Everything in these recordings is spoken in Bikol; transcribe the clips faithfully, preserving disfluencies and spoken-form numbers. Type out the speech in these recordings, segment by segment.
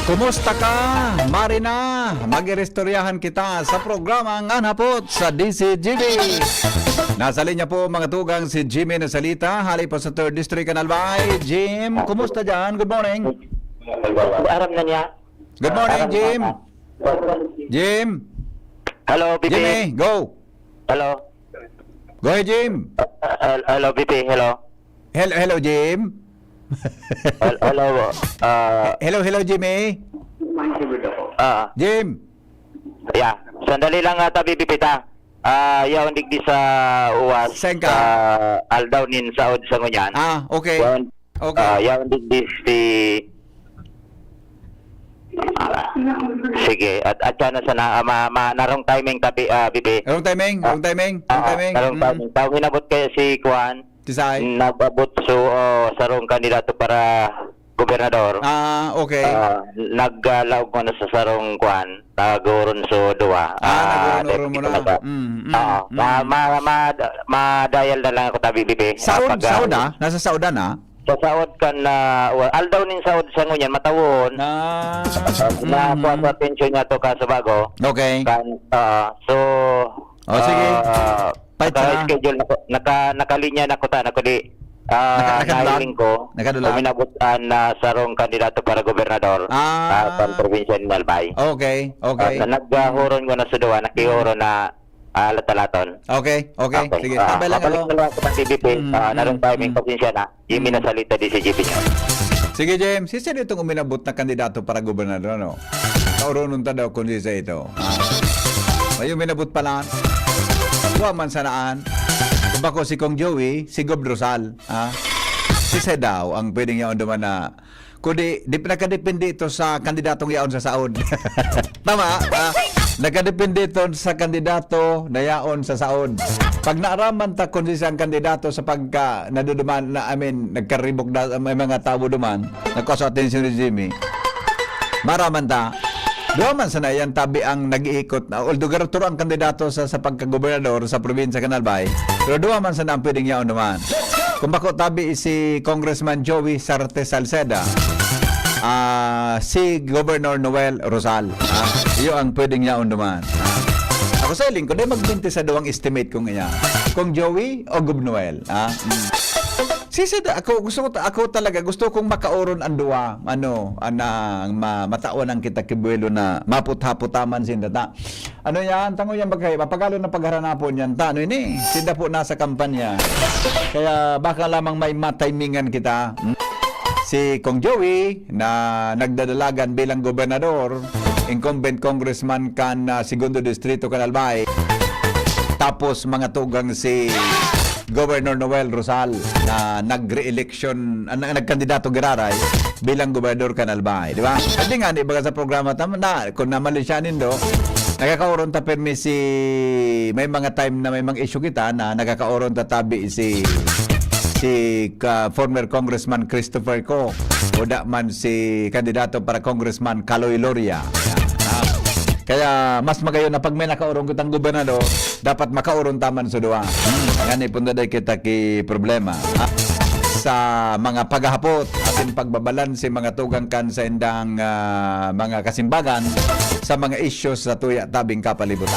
Kumusta ka? Mari na, mag-iristoryahan kita sa programang An Hapot sa D C G B. Nasa linya po, mga tugang, si Jimmy Nasalita, hali po sa Third District, Canal Bay. Jim, kumusta dyan? Good morning. Aram na niya. Good morning, Aram Jim. na. Jim. Hello, P P. Jimmy, go. Hello. Go ahead, Jim. Uh, uh, hello, P P. Hello. Hello, hello, Jim. Hel-, hello, ah, Hello, hello, Jimmy. ah, Jim. yeah. Sandali lang ata, P P, ta. Ah, yaon digdi sa uwas, Saan ka? sa aldaw nin saod sa ngunyan. Ah, okay. Yaon, Okay. ah, yaon digdi si, ah, sige, at, at sana, sana, ah, ma, ma, narong timing, tapi, ah, P P. Wrong timing, Ah, wrong timing, wrong ah, timing. narong Mm. timing. Tao, inabot kaya si Kuan, Tisay? nag-abot so, oh, sarong kandidato para gobernador. Ah, okay. Ah, naglaog ko na sa sarong Kuan, nag-uron so duwa. Ah, Ah, nag-uron-uron deputy mo na. talaga. Mm, mm, Oo. mm. Ma, ma, ma, ma-dial na lang ako tabi, P P. Ah, Saod, pag, ah, saod, ah? Nasa saodan, ah? Sa saod kan, ah, wa-, aldaw nin saod sa ngunyan, matawon. Ah, Ah, na mhm. kuwan sa atensyon niya to, kaso bago. Okay. Kan, ah, so, Oh, sige. ah, Pahit na. naka-schedule na ko, naka-, nakalinya na ko ta, na kundi, ah, Naka-, nakadulag? nahiling ko, Nakadulag? uminabot an, ah, sarong kandidato para gobernador, Ah. ah, sa probinsya ni Albay. Okay, okay. Ah, na, naghuron ko na sa duwa, nakihuron na, ah, latalaton. Okay, okay. Okay. Sige, Ah, tambay lang mabalik ako. na lang ako sa P B P. Mm, Ah, narong mm, timing, mm. pasensya na. Jimmy Mm. Nasalita, D C G B News. Sige, James. Sisay itong uminabot na kandidato para gobernador, ano? Kauronon ta daw kung sisay ito. Ah. May uminabot pala. Wa man sanaan. Kung bako si Kong Joey, si Gob Rosal. Ah. Sisay daw ang pwedeng yaon duman na, kundi, di, nakadepende ito sa kandidatong yaon sa saod. Tama, ah, nakadepende ito sa kandidato na yaon sa saod. Pag naaraman ta kung sisay ang kandidato sa pagka naduduman na, I mean, nagkaribok na, may mga tawo duman, nagkua sa atensyon ni Jimmy. Maraman ta, duwa man sana yan tabi ang nag-iikot na, although garo toro ang kandidato sa, sa pagkagobernador sa probinsya kan Albay, pero duwa man sana ang pwedeng yaon duman. Kung bako tabi si Congressman Joey Sarte Salceda, ah, si Governor Noel Rosal. Ah, iyo ang pwedeng yaon duman. Ah. Ako sa hiling ko, dai magbinti sa duwang estimate kung iya. Kung Joey o Gob Noel. Ah. Mm. Sisi, ako, gusto ko ta-, ako talaga, gusto kong makauron ang duwa. Ano, anang ma-, matawan ang kita ki buwelo na maput-hapot taman sinda ta. Ano yan? Tango yan bagay, mapagalo na pagharanapon yan. Ta, ano ini? Sinda po nasa kampanya. Kaya baka lamang may matimingan kita. Hmm? Si Kong Joey na nagdadalagan bilang gobernador, incumbent congressman kan, ah, Segundo Distrito kan Albay. Tapos mga tugang si Governor Noel Rosal na nag-re-election, ah, na, nagkandidato giraray bilang gobernador kan Albay, di ba? Pwede nga, di ba, sa programa, tama na, kung namali siya nindo, nagkakaoron ta permi si, may mga time na may mga issue kita na nagkakaoron ta tabi si, si ka, former Congressman Christopher Co, o da man si kandidato para Congressman Kaloy Loria. Ah, kaya mas magayon na pag may nakaoron kitang gobernador, dapat makaoron taman sa duwa. Hmm, ngani punda day kita ki problema. Ah, sa mga paghahapot atin pagbabalanse mga tugang kan sa indang, ah, mga kasimbagan sa mga issues sa tuya tabing kapalibutan.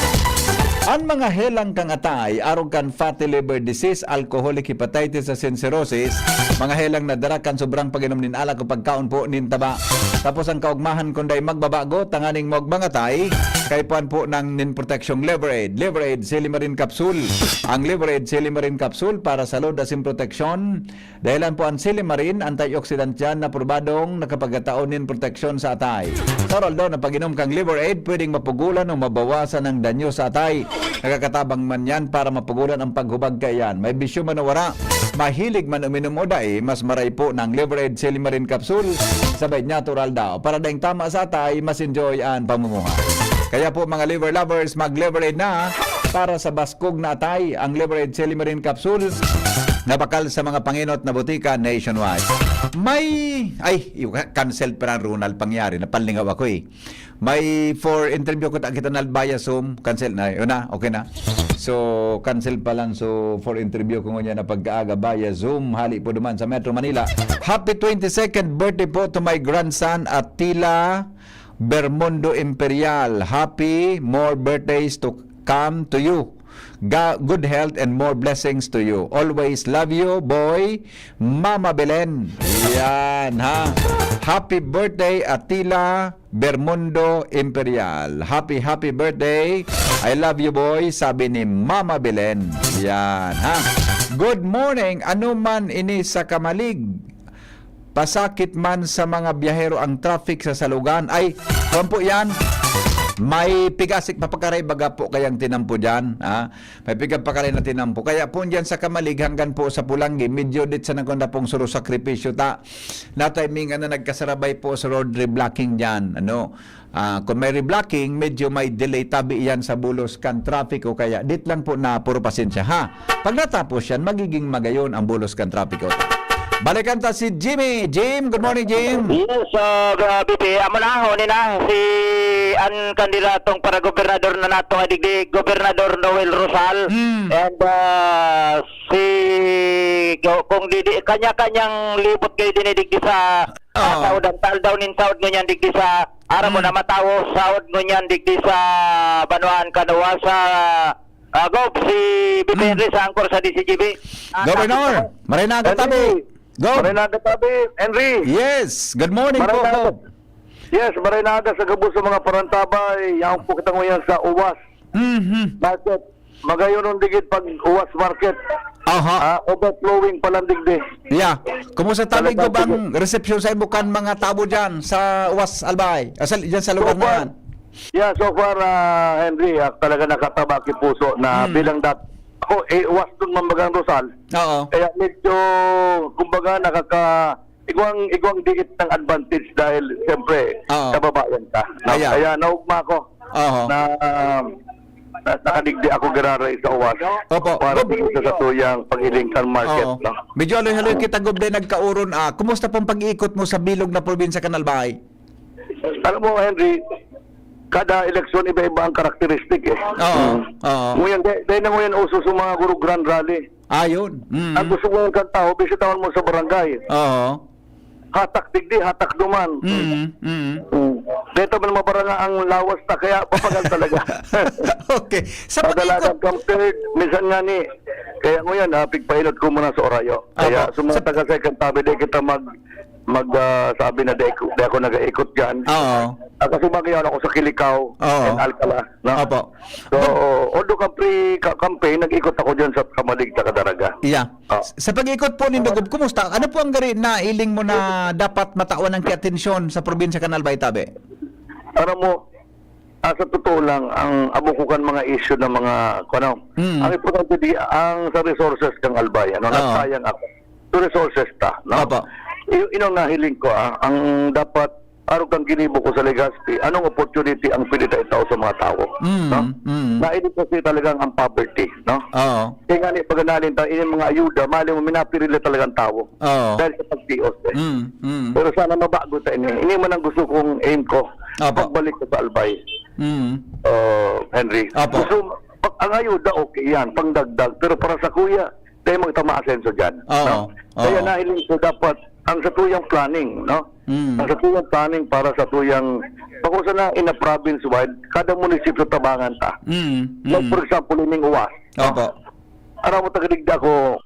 An mga helang kan atay, arog kan fatty liver disease, alcoholic hepatitis asin cirrhosis, mga helang na dara kan sobrang pag-inom nin alak o pagkaon po nin taba. Tapos ang kaugmahan kun dai magbabago, tanganing magmangatay, kaipuhan po ng nin proteksyong Liver Aid. Liver Aid Silimarin Capsule. Ang Liver Aid Silimarin Capsule para sa load asin proteksyon. Dahilan po ang silimarin, antioxidant yan na probadong nakapagkataon nin proteksyon sa atay. Sa oral daw na pag-inom kang Liver Aid, pwedeng mapugulan o mabawasan ang danyo sa atay. Nakakatabang man yan para mapugulan ang paghubag kaiyan. May bisyo man o wara, mahilig man uminom o dai, mas maray po ng Liver Aid Silimarin Capsule. Sabay natural daw. Para daing tama sa atay, mas enjoy ang pamumuhay. Kaya po mga liver lovers, mag-Liver Aid na para sa baskog na atay. Ang Liver Aid Silimarin Capsule, na bakal sa mga pangenot na botika nationwide. May, ay, cancel pa rin, Ronald, pangyari, napalingaw ako eh. May for interview ko ta kita na via Zoom, cancel na, yun na, okay na. So, cancel pa lang. So, for interview ko ngunyan na pagkaaga via Zoom, hali po duman sa Metro Manila. Happy twenty-second birthday po to my grandson, Attila Bermundo Imperial. Happy more birthdays to come to you. Ga-, good health and more blessings to you. Always love you, boy. Mama Belen. Yan, ha? Happy birthday, Attila Bermundo Imperial. Happy, happy birthday. I love you, boy, sabi ni Mama Belen. Yan, ha? Good morning. Ano man ini sa Kamalig? Pasakit man sa mga biyahero ang traffic sa Salugan. Ay, kuwan po yan. May pigasik papakaray baga po kayang tinampo dyan, ha? May pigapakaray na tinampo. Kaya po dyan sa Kamalig hanggang po sa Pulanggi, medyo dit sa nagkunda pong suro sakripisyo ta. Na timing na nagkasarabay po sa road reblocking dyan. Ano? Ah, kung may reblocking, medyo may delay tabi iyan sa bulos kan trapiko, kaya dit lang po na puro pasensya, ha. Pag natapos yan, magiging magayon ang bulos kan trapiko. Balikan ta si Jimmy. Jim, good morning, Jim. Yes, ah, grabe, Pi. Amo na, huni na si an kandidatong para gobernador na nato nga digdi, Gobernador Noel Rosal. Mm. And, ah, si, kung di, di, kanya-kanyang libot kayo dinidigdi sa Ah. Saod ang tal daw nin saod ngunyan digdi sa, aram mo Hmm. na matawo, saod ngunyan digdi sa banwaan kan Oas, sa, ah, Gob, si B P Hmm. Henry sa angkor sa D C G B. Ah, Governor, tapos naman, Maray na Henry. Tabi. Go. Maray na Tabi, Henry. Yes, good morning Maray po, na, Gob. Yes, maray na aga sa gabos sa mga parantabay. Yaon po kita ngunyan sa Oas Mhm. Market. Magayon digid pag Oas Market. Aha. Ah, overflowing pa lang digdi. Yeah. Kumusta tabi Talagang ko bang sige. Resepsyon sa imo kan mga tawo diyan sa Oas Albay? Ah, sa, diyan sa lugar So na far, yan? yeah, so far, ah, Henry, ah, talaga nakataba ki puso na Hmm. bilang dat-, ako, eh, Oas dun mambagang Rosal. Oo. Kaya medyo, kumbaga, nakaka-, igwang, igwang diit ng advantage dahil, siyempre, Oo. kababayan ka. No? Ayan. Kaya naugma ako Oo. na, um, na, nakadigdi ako giraray sa Oas Opo. para Gob- dito sa tuyang Pag-ilingkan Market. Oo. No? Medyo haloy-haloy kita, Gob, dahil nagkaoron. Ah, kumusta pong pag-iikot mo sa bilog na probinsya kan Albay? Alam mo, Henry, kada eleksyon iba-iba ang karakteristik eh. Oo, Mm. oo. Ngayon, dahil, dahil na ngayon uso sa mga guru grand rally. Ah, yun. Mm. Ang gusto mong kanta, bisitahan mo sa barangay. Oo. Hatak digdi, hatak duman. Mm, mm. Mm. Dito man mabaranga ang lawas na kaya papagal talaga. Okay. Sa Padalagan pag-ikot kang third, minsan nga ni, kaya ngayon, ah, pigpainot ko muna sa orayo. Kaya Apo. sa mga Sa taga second tabi, di kita mag, mag, ah, sabi na di ako, di ako nag-aikot dyan. Oo. Ah, kasi magayon ako sa Kilikao Oo. and Alcala, no? Opo. So, But although ka-, pre-, ka-, campaign, nag-ikot ako dyan sa Kamalig, sa Kadaraga. Yeah. Ah. Sa pag-ikot po nindo, Gob, kumusta? Ano po ang gari na iling mo na dapat matawan ng kiatensyon sa probinsya kan Albay, tabi? Alam mo, ah, sa totoo lang, ang amo ko kan mga issue ng mga, ano, Mm. ang importante di, ang sa resources kang Albay, ano, Apo. nagsayang ako. So, resources ta, no? Apo. Y-, yun ang nahiling ko, ah, ang dapat, arog kang ginibo ko sa Legazpi, anong opportunity ang pwede ta itao sa mga tao, Mm, no? mm. Nahiling ko kasi talagang ang poverty, no? Oo. Kaya nga ni, pag nalin ta, yung mga ayuda, mali mo, minapirila talagang tao. Oo. Dahil sa pagtios, eh. Mm, mm. Pero sana mabago ta ini. Ini man ang gusto kong aim ko. Apo. Pagbalik ko sa Albay. Mm. Uh, Henry. Apo. Gusto, pag, ang ayuda, okay yan, pangdagdag. Pero para sa kuya, dahil magtama asenso dyan. Oo. No? Kaya Oo. nahiling ko dapat ang sa tuyang planning, no? Mm. Ang sa tuyang planning para sa tuyang, bako sana in a province wide, kada munisipyo tabangan ta. Mm. Like, Mm. for example, ining Uwas. Opo. Aram mo, tagadigda ko,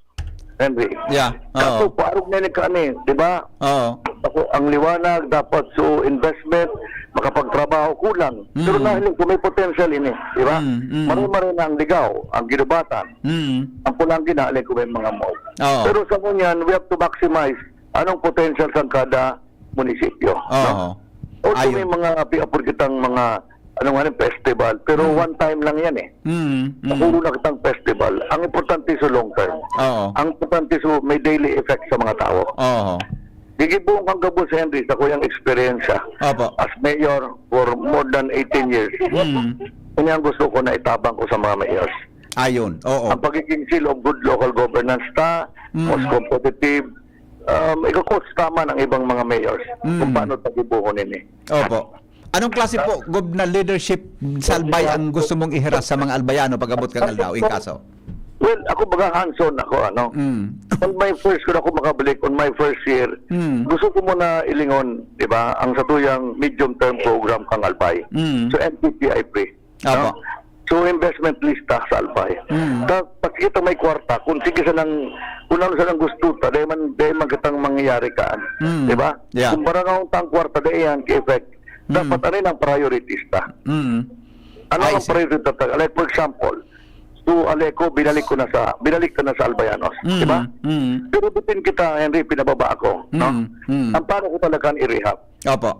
Henry. Yeah. Oo. Kaso, parang na ni kani, di ba? Oo. Ako, ang liwanag, dapat so investment, makapagtrabaho, kulang. Pero Mm. nahiling ko, may potential ini, di ba? Mm, mm. Maray-maray na ang Ligao, ang Guinobatan, Mm. ang Polangui, nahiling ko may mga mall. Oo. Pero sa ngunyan, we have to maximize anong potential sa kada munisipyo, Oo. no? Although Ayun. may mga pi-, apod kitang mga, ano nga rin, festival, pero Mm. one time lang yan eh. Mm, mm. Makuro na kitang festival. Ang importante sa long term. Oo. Ang importante sa may daily effect sa mga tao. Oo. Gigibuon kang gabos, Henry, sa kuyang eksperyensya Opo. as mayor for more than eighteen years. Mm. Ini ang gusto ko na itabang ko sa mga mayors. Ayon, oo. Ang pagiging seal of good local governance ta, Mm. mas competitive, um, iko-coach ta man ang ibang mga mayors kung Mm. paano ta gibohon ini. Opo. Anong klase po, Gob, na leadership sa Albay ang gusto mong ihiras sa mga Albayano pag-abot kang aldaw, in kaso? Well, ako baga hands-on ako, ano. Mm. On my first, kung ako makabalik, on my first year, Mm. gusto ko muna ilingon, di ba, ang satuyang medium-term program kang Albay. Mm. So, M T P I P. Opo. No? So, investment list ta sa Albay. Mm. Ta, pag kita may kwarta, kung sige sanang, kung ano sanang gusto ta, dahil man, dahil man kitang mangyayari kaan. Mm. Di ba? Yeah. Kung barangay ta ang kwarta, dahil yan, effect. Mm. Dapat ano yun ang priorities ta? Mm. Ano I ang see. priority ta? Like, for example, to Aleco, binalik ko na sa, binalik ko na sa Albayanos. Mm. Di ba? Mm. Pero bitin kita, Henry, pinababa ako. No? Mm. Mm. Ang plano ko talaga i-rehab. Opo.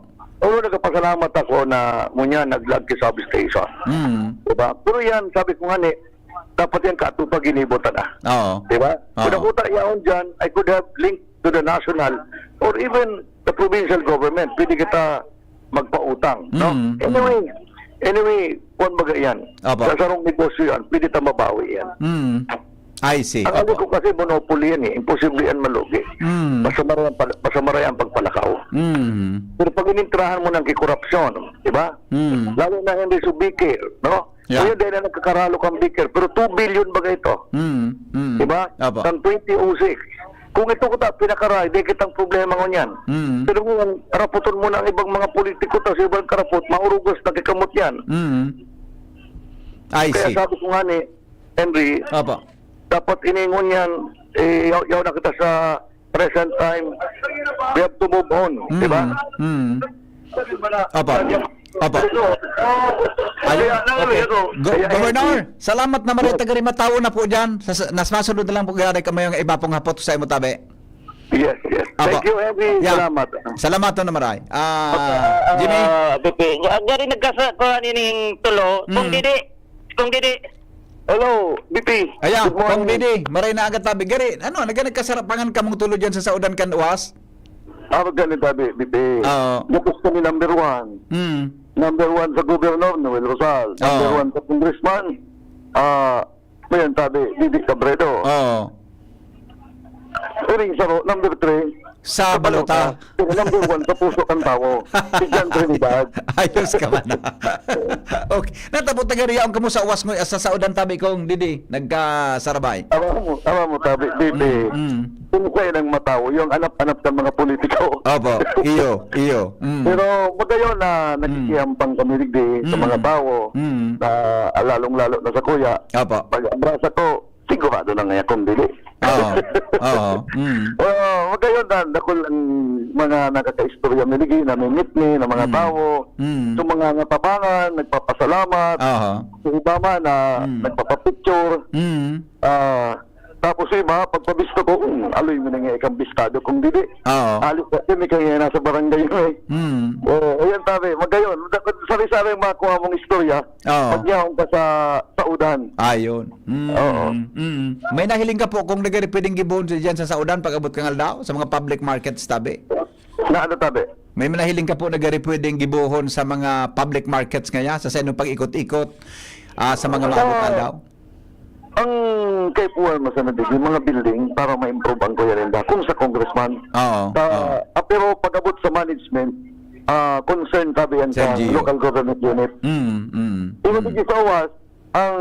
Oo, nagpasalamat ako na ngunyan naglag ki substation. Mm. Diba? Pero yan, sabi ko nga ni, dapat yan kaatupag ginibo ta na. Oo. Diba? Oo. Kung nakuta yaon dyan, I could have linked to the national or even the provincial government. Pwede kita magpautang, no? Mm, mm. Anyway, anyway, kwan baga yan. Opo. Sa sarong negosyo yan, pwede ta mabawi yan. Mm. I see. Ang Opo. Aleco kasi monopoly yan eh. Imposible yan malugi. Mm. Basta maray ang pal-, basta maray ang pagpalakaw. Mm. Pero pag inintrahan mo ng kikorupsyon, di ba? Mm. Lalo na Henry Subic, no? Yeah. Ngayon, dahil na nagkakaralo kang Bicker, pero two billion baga ito? Mm. Mm. Di ba? Opo. Kang twenty oh six. Kung ito kita pinakaray, di kitang problema ngunyan. Mm. Pero kung raputon mo na ang ibang mga politiko, tapos ibang karapot, maurugos na kikamot yan. Mm. I Kaya see. sabi ko nga ni Henry, Opo. dapat iningon yan, eh, yaw, yaw na kita sa present time. We have to move on, di ba? Mm. Mm. Opo. Opo. Ayun. Okay. Go-, Governor, salamat na maray, taga Rimatawo na po dyan. Sa, sa, nas masunod na lang po, gari kami yung iba pong hapot sa imo tabi. Yes, yes. Opo. Thank you, Henry. Yeah. Salamat. Salamat na maray. Ah, Okay, ah, Jimmy? ah, Pepe, nga, gari nagkasa-, kuha nining tulo. Kung Mm. didi, kung didi. Hello, B P. Aya, Good morning. Kong Didi, maray na agad tabi. Gari, ano, naga-, nagkasarapangan kamong tulo dyan sa saudan kan uwas? Ah, magkano tabi, B P? Oo. Gapos kami number one. Mm. Number one sa Governor, Noel Rosal. Number Oo. one sa Congressman, ah, Mayan tabi, Didi Cabredo. Oo. Iring saro, number three. Sa Sa balota. balota. Pero number one sa puso kan tawo. Si John Trinidad. Ayos ka man. Okay. Natapot na gari, yaon kamo sa uwas mo, sa saudan tabi kong Didi, nagkasarabay. Awa mo, awa mo, tabi, Didi. Mm, mm. Kung kaya nang matawo, yung anap-anap ng mga politiko. Opo, iyo, iyo. Mm. Pero magayon na Mm. nakikihampang kami digdi sa Mm. mga tawo Mm. na, ah, lalong-lalo na sa kuya. Opo. Pag-abrasa ko, sigurado na nga akong dili. Oo. Oo. Mm. Oo, magayon na, dakul ang mga nakakaistorya mi digdi, namimit mi, na mga Mm. tawo. Mm. So, mga natabangan, nagpapasalamat. Aha. Sa iba man na Mm. nagpapapicture. Mm. Ah, tapos sa iba, pagpabisto ko, "Hmm, aloy mo na nga ikang bistado kung dili." Oo. Alis na kami kaya nasa barangay mo eh. Mm. Oo, ayan tabi, magayon. Dapat sari-sari ang makuha mong istorya. Oo. Pag yaon ka sa, sa udan. Ayun. Mm, Oo. mm. May nahiling ka po kung nagari pwedeng gibohon sa, dyan sa saudan pag-abot kang aldaw sa mga public markets tabi? Na ano tabi? May nahiling ka po nagari pwedeng gibohon sa mga public markets ngaya sa sainong pag-ikot-ikot, ah, sa mga maabot Ah, aldaw? ang kaipuhan mo sa nabig, yung mga building para ma-improve ang Kuya Linda, kung sa congressman. Oo, Sa, oo. ah, pero pag-abot sa management, ah, concern tabi yan Sa sa L G U. local government unit. Mm, mm, Pero mm. digdi sa uwas, ang,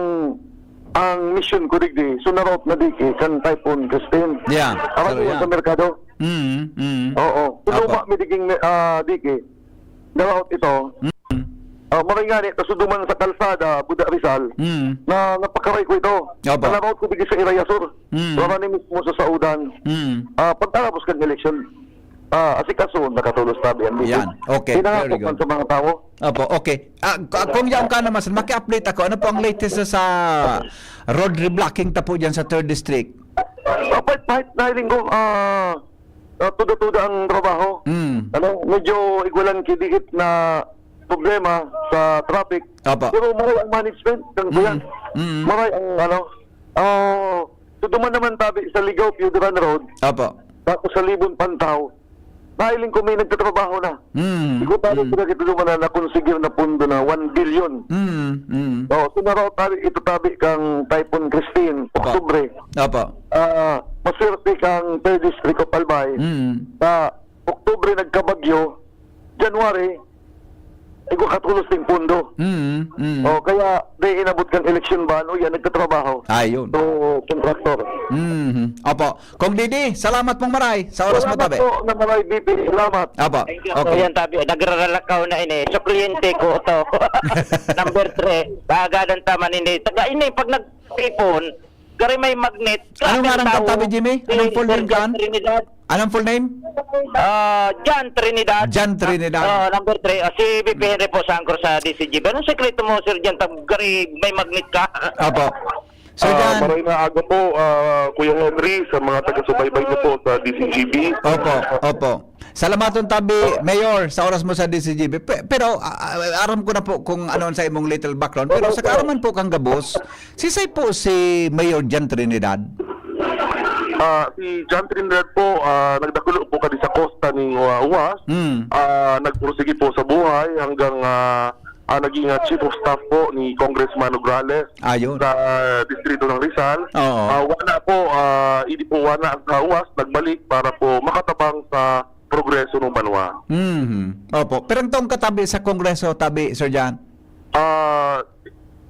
ang mission ko digdi, so na-route na diki kan Typhoon Christine. Yeah, Aram pero mo yan. sa merkado? Mm, mm. Oo. Apo. Tuluma mi diging, ah, diki. Na-route ito. Mm. Ah, maray nga ni, kaso duman sa kalsada, Buda Rizal, Mm. na napakaray ko ito. Apo. Na-route ko digdi sa Iraya Sur. Mm. Wala ni mismo sa Saudan. Mm. Ah, pagkatapos kan eleksyon, ah, asikaso, nakatulos tabi ang Yan. Okay. Very good. Sa mga tao. Opo, okay. Ah, k-, kung yaon ka naman, sir, maki-update ako. Ano po ang latest sa, sa road reblocking ta po dyan sa third District? Ah, pahit, pahit na linggo, ah, ah, tuda-tuda ang trabaho. Mm. Ano, medyo igwalan kidikit na problema sa traffic. Opo. Pero maray ang management, kan Mm. kuya. Mm. Maray ang, ano, ah, tuduman naman tabi sa Ligao, Piedran Road. Opo. Tapos sa Libon, Pantaw. Nailing ko may nagtatrabaho na. Mm, Iko tayo mm. Sila kita duman na nakonsigir na pundo na one billion. Mm, mm. Oh, so naraot tabi, ito tabi kang Typhoon Christine, Opo. Oktubre. Opo. Ah, maswerte kang Third District of Albay. Mm. Sa Oktubre nagkabagyo, January, igwa katulos ting pundo. Mm, mm. Oh, kaya di inabot kang eleksyon ban, o yan, nagtatrabaho. Ayun. So, kontraktor. Mhm. Opo. Kong Didi, salamat pong maray sa oras mo Salamat tabi. Po na maray, B P. Salamat. Opo. Thank you. Okay. Ayan, tabi, nagraralakaw na ini. So, kliyente ko to. Number three, kaagadan taman ini. Taga ini, pag nagtipon, gari may magnet. Anong Grabe ngaran ka, tao. Tabi Jimmy? Anong Si full Sir name John kan? Trinidad. Anong full name? Ah, John Trinidad. John Trinidad. Ah, number three. Ah, si B P Henry po sa anchor sa D C G B. Anong sekreto mo, Sir John? Pag gari may magnet ka? Opo. Sir Ah, John. Maray na aga po, ah, Kuya Henry, sa mga taga-subaybay niyo po sa D C G B. Opo, opo. Salamaton tabi, Mayor, sa oras mo sa D C G B. Pe-, pero, ah, ah, aram ko na po kung ano sa imong little background. Pero sa kaaraman po kang gabos, sisay po si Mayor John Trinidad? Ah, si John Trinidad po, ah, nagdakulo po kadi sa kosta ning, ah, Uwas. Mm. Ah, nagpursige po sa buhay hanggang, ah, ah, naging, ah, chief of staff po ni Congressman Nograles Ayun. Sa distrito ng Rizal. Oo. Ah, wala po, ah, hindi po wala sa Uwas, nagbalik para po makatabang sa progreso ng banwa. Mhm. Opo. Pero ang taong katabi sa Kongreso, tabi, Sir John? Ah,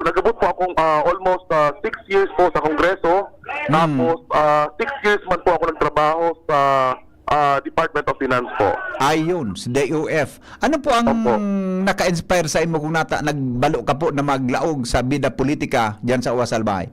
nagabot po akong, ah, almost, ah, six years po sa Kongreso. Mm. Tapos, ah, six years man po ako nagtrabaho sa, ah, Department of Finance po. Ayun, sa D O F. Ano po ang Opo. Naka-inspire sa imo kung nata-, nagbalo ka po na maglaog sa bida politika diyan sa Uwas Albay?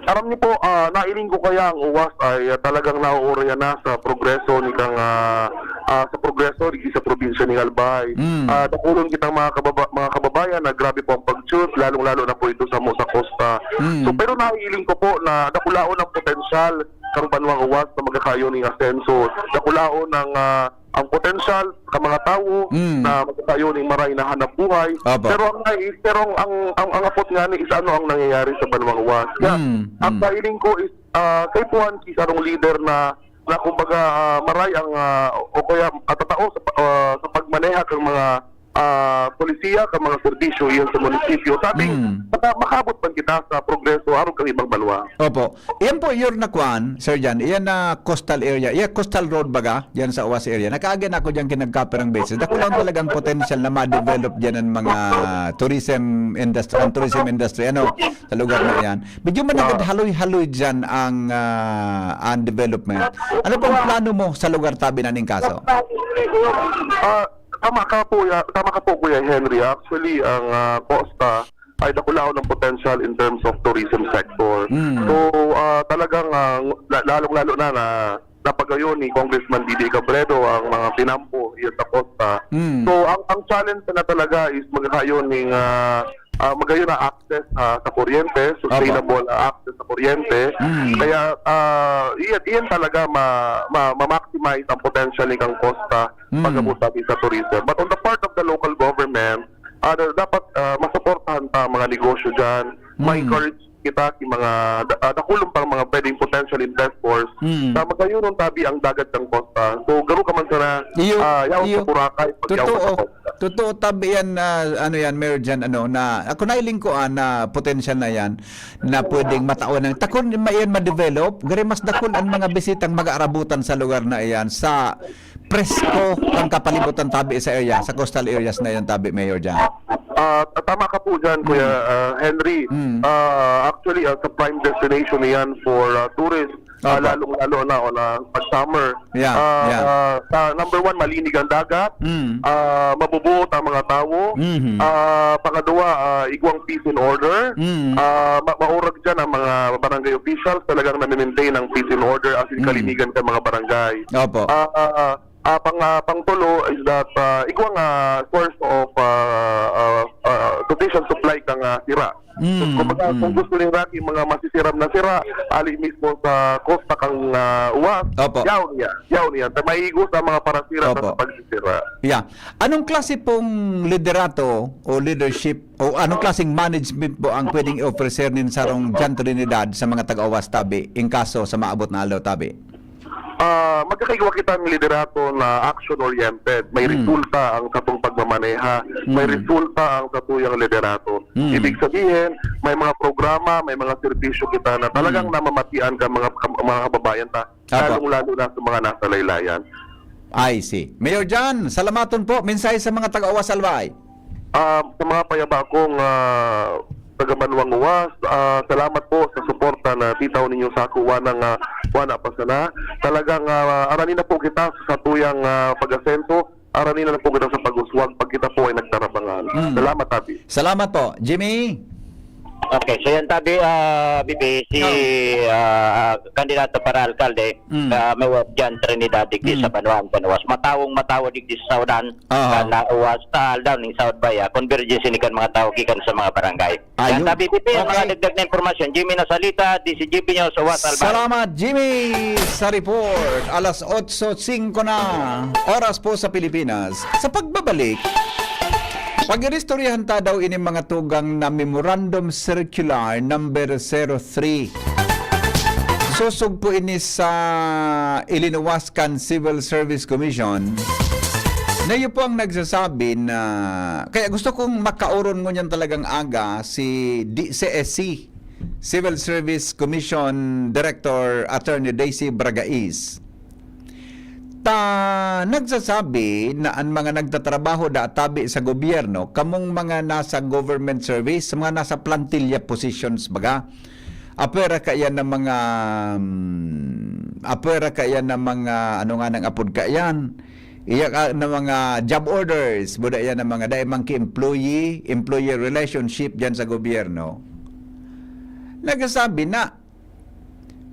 Aram niyo po, ah, nailing ko kaya ang Uwas ay, ah, talagang nauurayan na sa progreso ni kang, ah, ah, sa progreso ni sa probinsya ni Albay. Mm. Ah, dakulon kitang mga kababa-, mga kababayan na grabe po ang pag-shoot, lalong-lalo na po ito sa mo sa kosta. Mm. So, pero nailing ko po na dakulaon ang potensyal kang banwang Uwas na magkakayo ning asenso. Dakulaon ang, ah, ang potensyal ka mga tawo Mm. na magkakayo ning maray na hanap buhay. Opo. Pero ang nais, pero ang, ang, ang apot nga ni is ano ang nangyayari sa banwang Uwas. Kaya, Mm, ang mm. Feeling ko is, ah, kay Puan si sarong leader na, na kumbaga, ah, maray ang, ah, o kaya matatao sa pa-, ah, sa pagmaneha kang mga, ah, polisiya, kang mga serbisyo iyan sa munisipyo. Sabi, Mm. maka-, makaabot man kita sa progreso arog kang ibang banwa. Opo. Iyan po, your na kwan, Sir Jan, iyan na coastal area. Iyan, coastal road baga, diyan sa Uwas area. Nakaagi na ako diyan kinagkaperang beses. Dakulaon talagang potential na ma-develop diyan ang mga tourism industry, ang tourism industry, ano, sa lugar na iyan. Medyo man Ah. naghaloy-haloy diyan ang, ah, ang development. Ano pong plano mo sa lugar tabi na ning kaso? Ah, tama ka po, ya-, tama ka po, Kuya Henry. Actually, ang, ah, Costa ay dakulaon ang potential in terms of tourism sector. Mm. So, ah, talagang, ah, la-, lalong-lalo na na napagayon ni Congressman Didi Cabredo ang mga tinampo iyan sa Costa. Mm. So, ang, ang challenge na talaga is magkakayon ning, ah, ah, magayon na access, ah, sa kuryente, Opo. sustainable, ah, access sa kuryente. Mm. Kaya, ah, iyan, iyan talaga ma-, ma-, ma-maximize ang potential ni kang Costa Mm. pag-abot natin sa tourism. But on the part of the local government, ah, da-, dapat, ah, masuportahan ta ang mga negosyo diyan. Mm. Ma-encourage kita ki mga da-, ah, dakulon pang mga pwedeng potential investors Mm. na magayonon tabi ang dagat kang Costa. So, garo ka man sana, Iyo, ah, yaon iyo. sa Boracay, pag yaon Totoo. sa Costa. Totoo, tabi yan, ah, ano yan, Mayor Jan, ano, na, ako nailing ko, ah, na potential na yan, na pwedeng matawan ng, takon ma-, yan ma-develop, gari mas dakul ang mga bisitang mag-aarabutan sa lugar na iyan, sa presko ang kapalibutan tabi sa area, sa coastal areas na yan tabi, Mayor Jan. Ah, tama ka po dyan, Kuya, Mm. ah, Henry. Mm. Ah, actually, ah, sa prime destination na yan for, ah, tourists, ah, Opo. lalong-lalo na on, ah, pag summer. Yeah, Ah, yeah. ah, sa number one, malinig ang dagat. Mm. Ah, mabubuot ang mga tawo. Mhm. Ah, pangadwa, ah, igwang peace and order. Mm. Ah, ma-, maurag dyan ang mga barangay officials, talagang nami-maintain ang peace and order as in Mm. kalinigan sa mga barangay. Opo. Ah, ah, ah, pang, ah, pangtulo is that, ah, igwang, ah, source of, ah, ah, ah, sufficient supply kang, ah, sira. Mm, Kumbaga, kung mm. gusto ni Rocky, mga masisiram na sira, ali mismo sa Costa kang, ah, Uwas, Opo. yaon niya, yaon niya. Ta-, maigos ang mga parasira Opo. sa pagsisira. Yeah. Anong klase pong liderato o leadership o anong klaseng management po ang pwedeng i-offer, sir, nin sarong John Trinidad sa mga taga-Uwas tabi, in kaso sa maabot na aldaw tabi? ah, magkakaigwa kitang liderato na action-oriented. May Hmm. resulta ang satong pagmamaneha, may Hmm. resulta ang satuyang liderato. Hmm. Ibig sabihin, may mga programa, may mga serbisyo kita na talagang Hmm. namamatian ka mga, ka-, mga kababayan ta, Apo. lalong-lalo na sa mga nasa laylayan. I see. Mayor John, salamaton po. Mensahe sa mga taga-Owas Albay. Ah, sa mga payaba kong, ah, taga Banwang Owas, ah, salamat po sa suporta na titaw ninyo sa ako. Wana nga, wana pa sana. Talagang, ah, arani na po kita sa satuyang, ah, pag-asenso. Arani na po kita sa pag-uswag pag kita po ay nagtarabangan. Mm. Salamat, Abi. Salamat po. Jimmy? Okay, so yan tabi, ah, B B, si, Oh. ah, kandidato para alkalde, Mm. ah, Mayor John Trinidad digdi Mm. sa Banwaan kan Owas. Matawong matawo digdi sa Saudan, Aha. kan Owas, ta aldaw ning South Bay, ah, convergence ini kan mga tawo gikan sa mga barangay. Yan Ayun. tabi, B B, ang mga Okay. dagdag na impormasyon. Jimmy Nasalita, D C G P News, Owas, Albay. Salamat, Jimmy, sa report. Alas otso singko na, oras po sa Pilipinas. Sa pagbabalik, pag-iristoryahan ta daw ini mga tugang na Memorandum Circular number zero three. Sosog po ini sa ilinuwas kan Civil Service Commission, na iyo po ang nagsasabi na, kaya gusto kong makauron ngunyan talagang aga si D C S C, Civil Service Commission Director Attorney Daisy Bragais. Ta nagsasabi na an mga nagtatrabaho da tabi sa gobyerno, kamong mga nasa government service, mga nasa plantilla positions baga, apwera kaiyan na mga, hmm, apwera kaiyan na mga, ano nga nang apod kaiyan? Iya ka na mga job orders, buda iyan na mga dai man ki-employee, employer relationship diyan sa gobyerno. Nagsasabi na,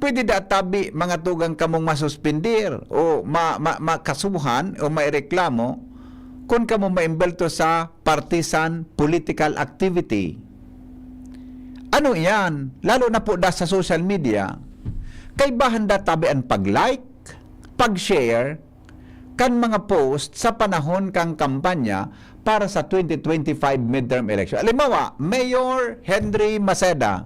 pwede da tabi mga tugang kamong masuspender o ma-, ma-, makasuhan o maireklamo kun kamo maimbelto sa partisan political activity. Ano iyan? Lalo na po da sa social media, kaibahan da tabi an pag-like, pag-share, kan mga post sa panahon kan kampanya para sa twenty twenty-five midterm election. Halimbawa, Mayor Henry Maceda,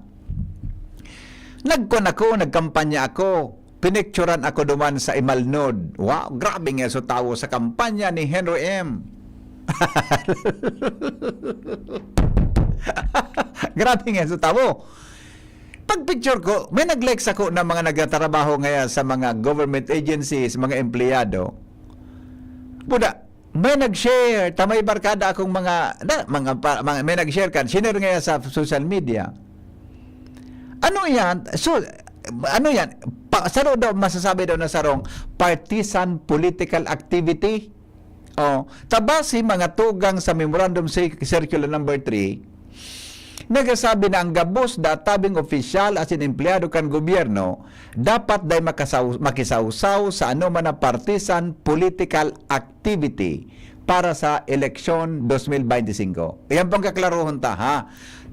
nagkon ako, nagkampanya ako, pinicturan ako duman sa Imalnod. Wow, grabe nga so tawo sa kampanya ni Henry M. Grabe nga so tawo. Pag-picture ko, may nag-like sako na mga nagtatrabaho ngaya sa mga government agencies, mga empleyado. Buda, may nag-share, ta may barkada akong mga, na, mga, pa, mga, may nag-share kan, shinare ngaya sa social media. Ano yan? So, ano yan? Pa, saro daw, masasabi daw na sarong partisan political activity? Oh, ta base mga tugang sa Memorandum Cir-, Circular number three, nagsasabi na ang gabos da tabing opisyal asin empleyado kan gobyerno dapat dai makasaw-, makisawsaw sa anoman na partisan political activity para sa eleksyon dos mil beinti singko. Iyan pang kaklarohon ta, ha?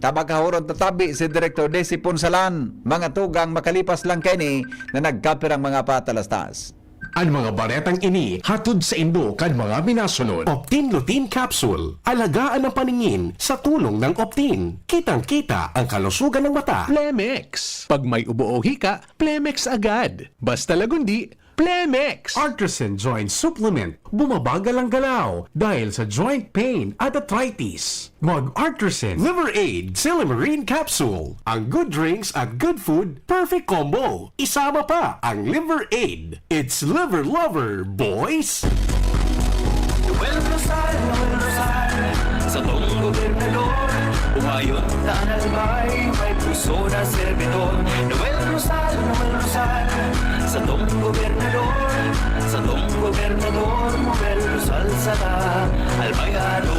Ta makahuron ta tabi si Direktor Desi Punsalan, mga tugang makalipas lang kaini na nagkapirang mga patalastas. An mga baretang ini hatod saindo kan mga minasunod. Optin Lutein Capsule. Alagaan ang paningin sa tulong ng Optin. Kitang-kita ang kalusugan ng mata. Plemex. Pag may ubo o hika, Plemex agad. Basta lagundi, Plemex. Artresin Joint Supplement. Bumabagal ang galaw dahil sa joint pain at arthritis. Mag-Artresin Liver Aid Silymarin Capsule. Ang good drinks at good food, perfect combo. Isama pa ang Liver Aid. It's Liver Lover, boys! Noel Rosal, Noel Rosal, satong gobernador. Umayon ta an Albay, may puso na serbidor. Noel Rosal, Noel Rosal, satong gobernador. Satong gobernador, Noel Rosal sana, Albayano.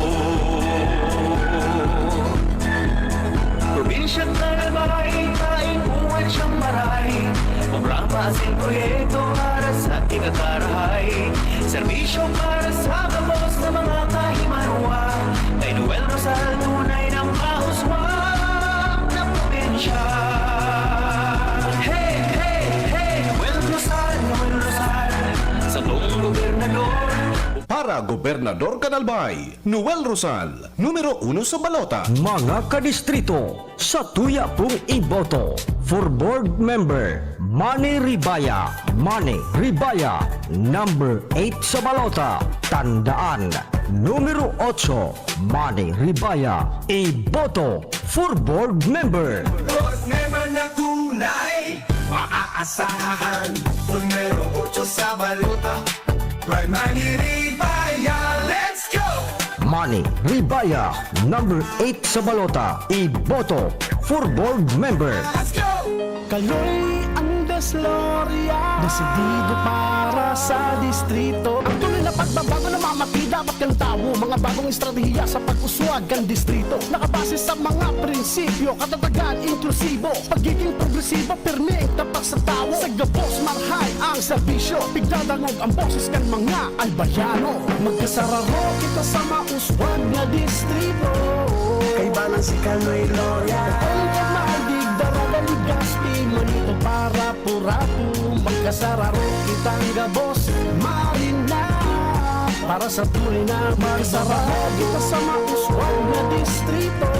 Probinsya kan Albay, kaingkuan siyang maray. Programa asin proyekto para sa kinakarahay. Serbisyo para sa gabos na mga kahimanwa. Kay Noel Rosal, tunay na mahuswag na probinsya. Hey, hey, hey, Noel Rosal, Noel Rosal, satong gobernador. Para Gobernador kan Albay, Noel Rosal, numero uno sa balota. Mga kadistrito, satuya pong iboto. For board member, Manny Ribaya. Manny Ribaya, number eight sa balota. Tandaan, numero otso, Manny Ribaya. Iboto for board member. Board member na tunay, maaasahan. Numero otso sa balota, Primary Ribaya. Let's go! Manny Ribaya, number eight sa balota. Iboto for board member. Let's go! Kaloy Andes Loria, desidido para sa distrito. Ang tunay na pagbabago na mamati dapat kan tawo. Mga bagong estratehiya sa pag-uswag kan distrito. Nakabase sa mga prinsipyo, katatagan, inklusibo, pagiging progresibo, pirmi, tapat sa tawo. Sa gabos, marhay ang serbisyo. Pigdadangog ang boses kan mga Albayano. Magkasararo kita sa mauswag na distrito. Kaibanan si Kaloy Loria. Ang kamahal, digdara, Legazpi, Manito para purapu. Magkasararo kitang gabos, Marina. Para sa tunay na magsararo kita sa mauswag na distrito.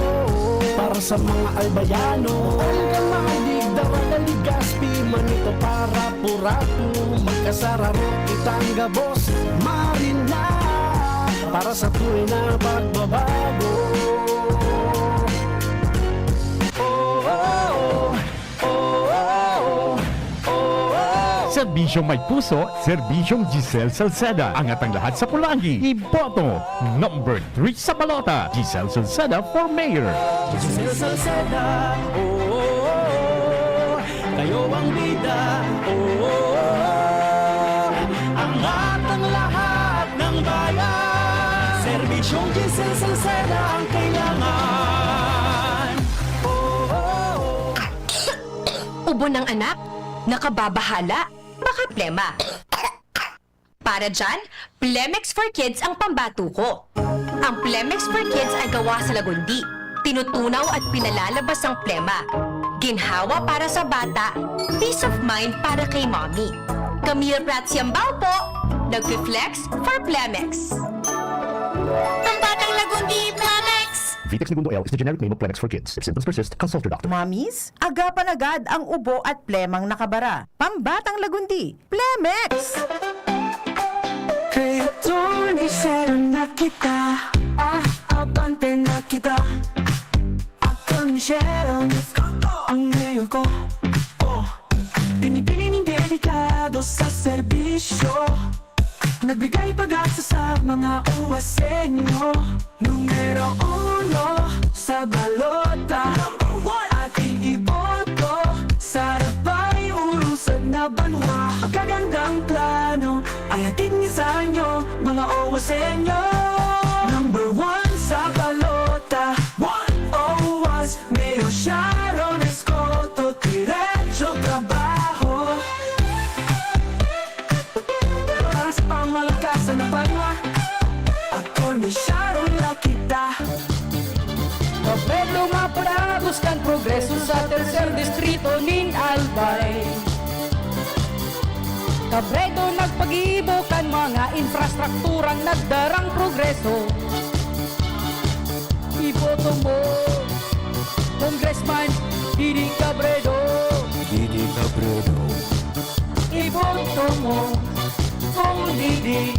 Para sa mga Albayano, ang kamahal, digdara, Legazpi, Manito para purapu. Magkasararo kitang gabos, Marina. Para sa tunay na pagbabago. Oh, oh, oh. Serbisyong may puso, serbisyong Giselle Salceda. Angat ang lahat sa pulanggi. Iboto, number three sa balota, Giselle Salceda for mayor. Giselle Salceda, oh, oh, oh, oh. Kayo ang bida, oh, oh, oh, oh. Angat ang lahat ng bayan. Serbisyong Giselle Salceda ang kailangan. Oh, oh, oh. Ubo ng anak? Nakababahala? Baka plema. Para dyan, Plemex for Kids ang pambato ko. Ang Plemex for Kids ay gawa sa lagundi. Tinutunaw at pinalalabas ang plema. Ginhawa para sa bata, peace of mind para kay mommy. Camille Prats Yambao po, nagfi-flex for Plemex. Pambatang lagundi, Plemex! Vitex Negundo L is the generic name of Plemex for Kids. If symptoms persist, consult your doctor. Mommies, agapan agad ang ubo at plemang nakabara. Pambatang lagundi, Plemex! Kay Attorney Sharon na kita. Ah, abante na kita. Attorney Sharon, ang mayor ko. Oh, pinipili nin delikado sa serbisyo. Nagbigay pag-asa sa mga Uwasenyo. Numero uno sa balota. Number one. Ating iboto sa Albay, ulusog na banwa. Magagandang plano ang hatid niya sa inyo, mga Uwasenyo. Number one sa balota. One. Uwas, Mayor Sharon Escoto, diretso trabaho. Para sa pangmalakasan ng banwa, Attorney Sharon na kita. Pabedro maparagos kan progreso sa tercer distrito nin Albay. Cabredo nagpagibo kan mga infrastrukturang nagdarang progreso. Iboto mo, Congressman Didi Cabredo. Didi Cabredo. Iboto mo, Cong Didi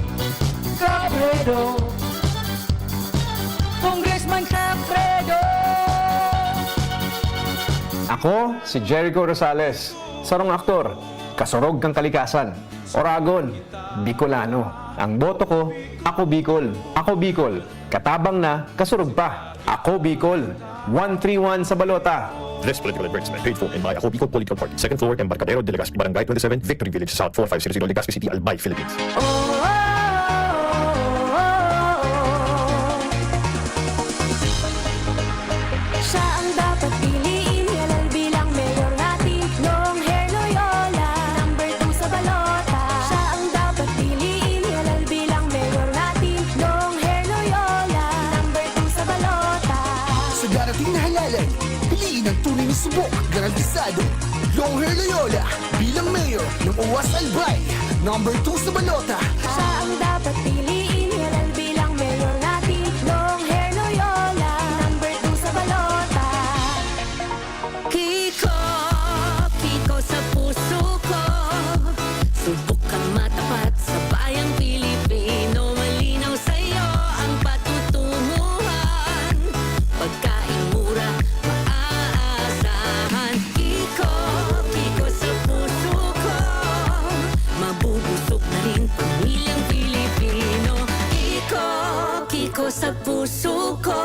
Cabredo. Congressman Cabredo. Ako si Jericho Rosales, sarong aktor, kasurog kan kalikasan, Oragon, Bicolano. Ang boto ko, Ako Bicol. Ako Bicol, katabang na, kasurog pa. Ako Bicol, one three one sa balota. This political advertisement paid for and by Ako Bicol Political Party, second floor, Embarcadero de Legazpi, Barangay twenty-seven, Victory Village South, four five zero zero, Legazpi City, Albay, Philippines. Oh, oh, oh, oh, oh, oh. Siya ang dapat piliin, halal bilang mayor natin, long hair Loyola, number two sa balota. Siya ang dapat piliin, halal bilang mayor natin, long hair Loyola, number two sa balota. Sa darating na halalan, piliin ang tunay na subok, garantisado. Long hair Loyola bilang mayor ng Uwas Albay, number two sa balota. Siya ang dapat piliin, Suko.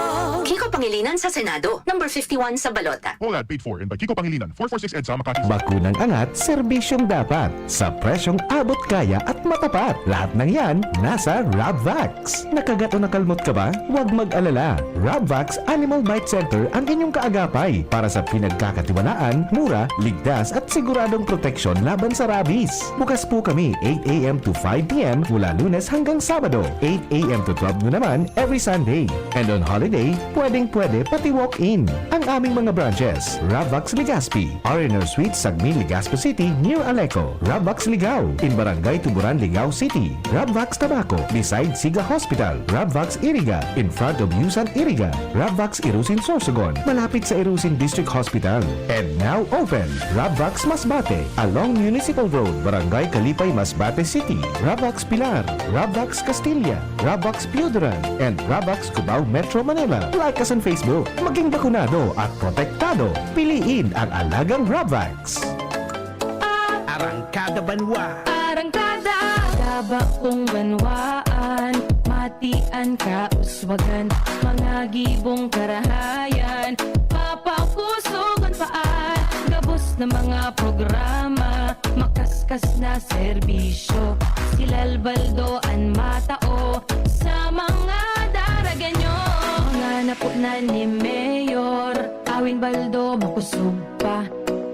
Kiko Pangilinan sa Senado, number fifty-one sa balota. All ad paid for and by Kiko Pangilinan, four four six EDSA, Makati. Bakunang angat, serbisyong dapat, sa presyong abot kaya at matapat. Lahat ng yan, nasa Rabvax. Nakagat o nakalmot ka ba? Huwag mag-alala. Rabvax Animal Bite Center ang inyong kaagapay para sa pinagkakatiwalaan, mura, ligtas at siguradong proteksyon laban sa rabies. Bukas po kami eight a m to five p m mula Lunes hanggang Sabado, eight a m to twelve noon naman every Sunday. And on holiday, pwedeng-pwede pati walk-in. Ang aming mga branches, Ravax Legazpi, R and R Suite, Sagmin, Legazpi City, near Aleco, Ravax Ligao, in Barangay Tuburan, Ligao City, Ravax Tabaco, beside Siga Hospital, Ravax Iriga, in front of Yusan Iriga, Ravax Irusin Sorsogon, malapit sa Irusin District Hospital. And now open, Ravax Masbate, along Municipal Road, Barangay Kalipay, Masbate City, Ravax Pilar, Ravax Castilla, Ravax Pioduran, and Ravax Cubao, Metro Manila. Like us on Facebook. Maging bakunado at protektado. Piliin ang alagang Ravax. Arangkada Banwa. Arangkada. Gaba kong banwaan, matian kauswagan, mga gibong karahayan, papakusugon paan, gabos na mga programa, makaskas na serbisyo. Si Lalbaldo an matao sa mga daraganyo. Mga napunan ni Mayor Awin Baldo, makusog pa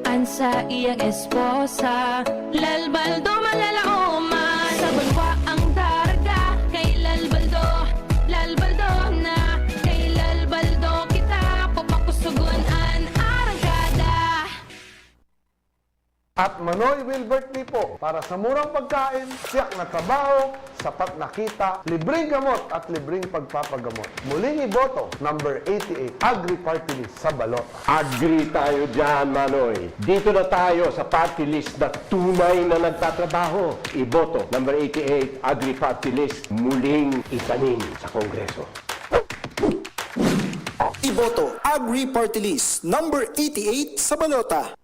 an saiyang esposa, Lalbaldo malalaoman. Sa banwa ang daraga, kay Lalbaldo, Lalbaldo na, kay Lalbaldo kita papakusugon an arangkada. At Manoy Wilbert Lipo, para sa murang pagkain, tiyak na trabaho, sapat na kita, libreng gamot at libreng pagpapagamot. Muling iboto, number eighty-eight, Agri Party List sa balota. Agree tayo dyan, Manoy. Dito na tayo sa party list na tunay na nagtatrabaho. Iboto, number eighty-eight, Agri Party List, muling itanim sa Kongreso. Iboto, Agri Party List, number eighty-eight sa balota.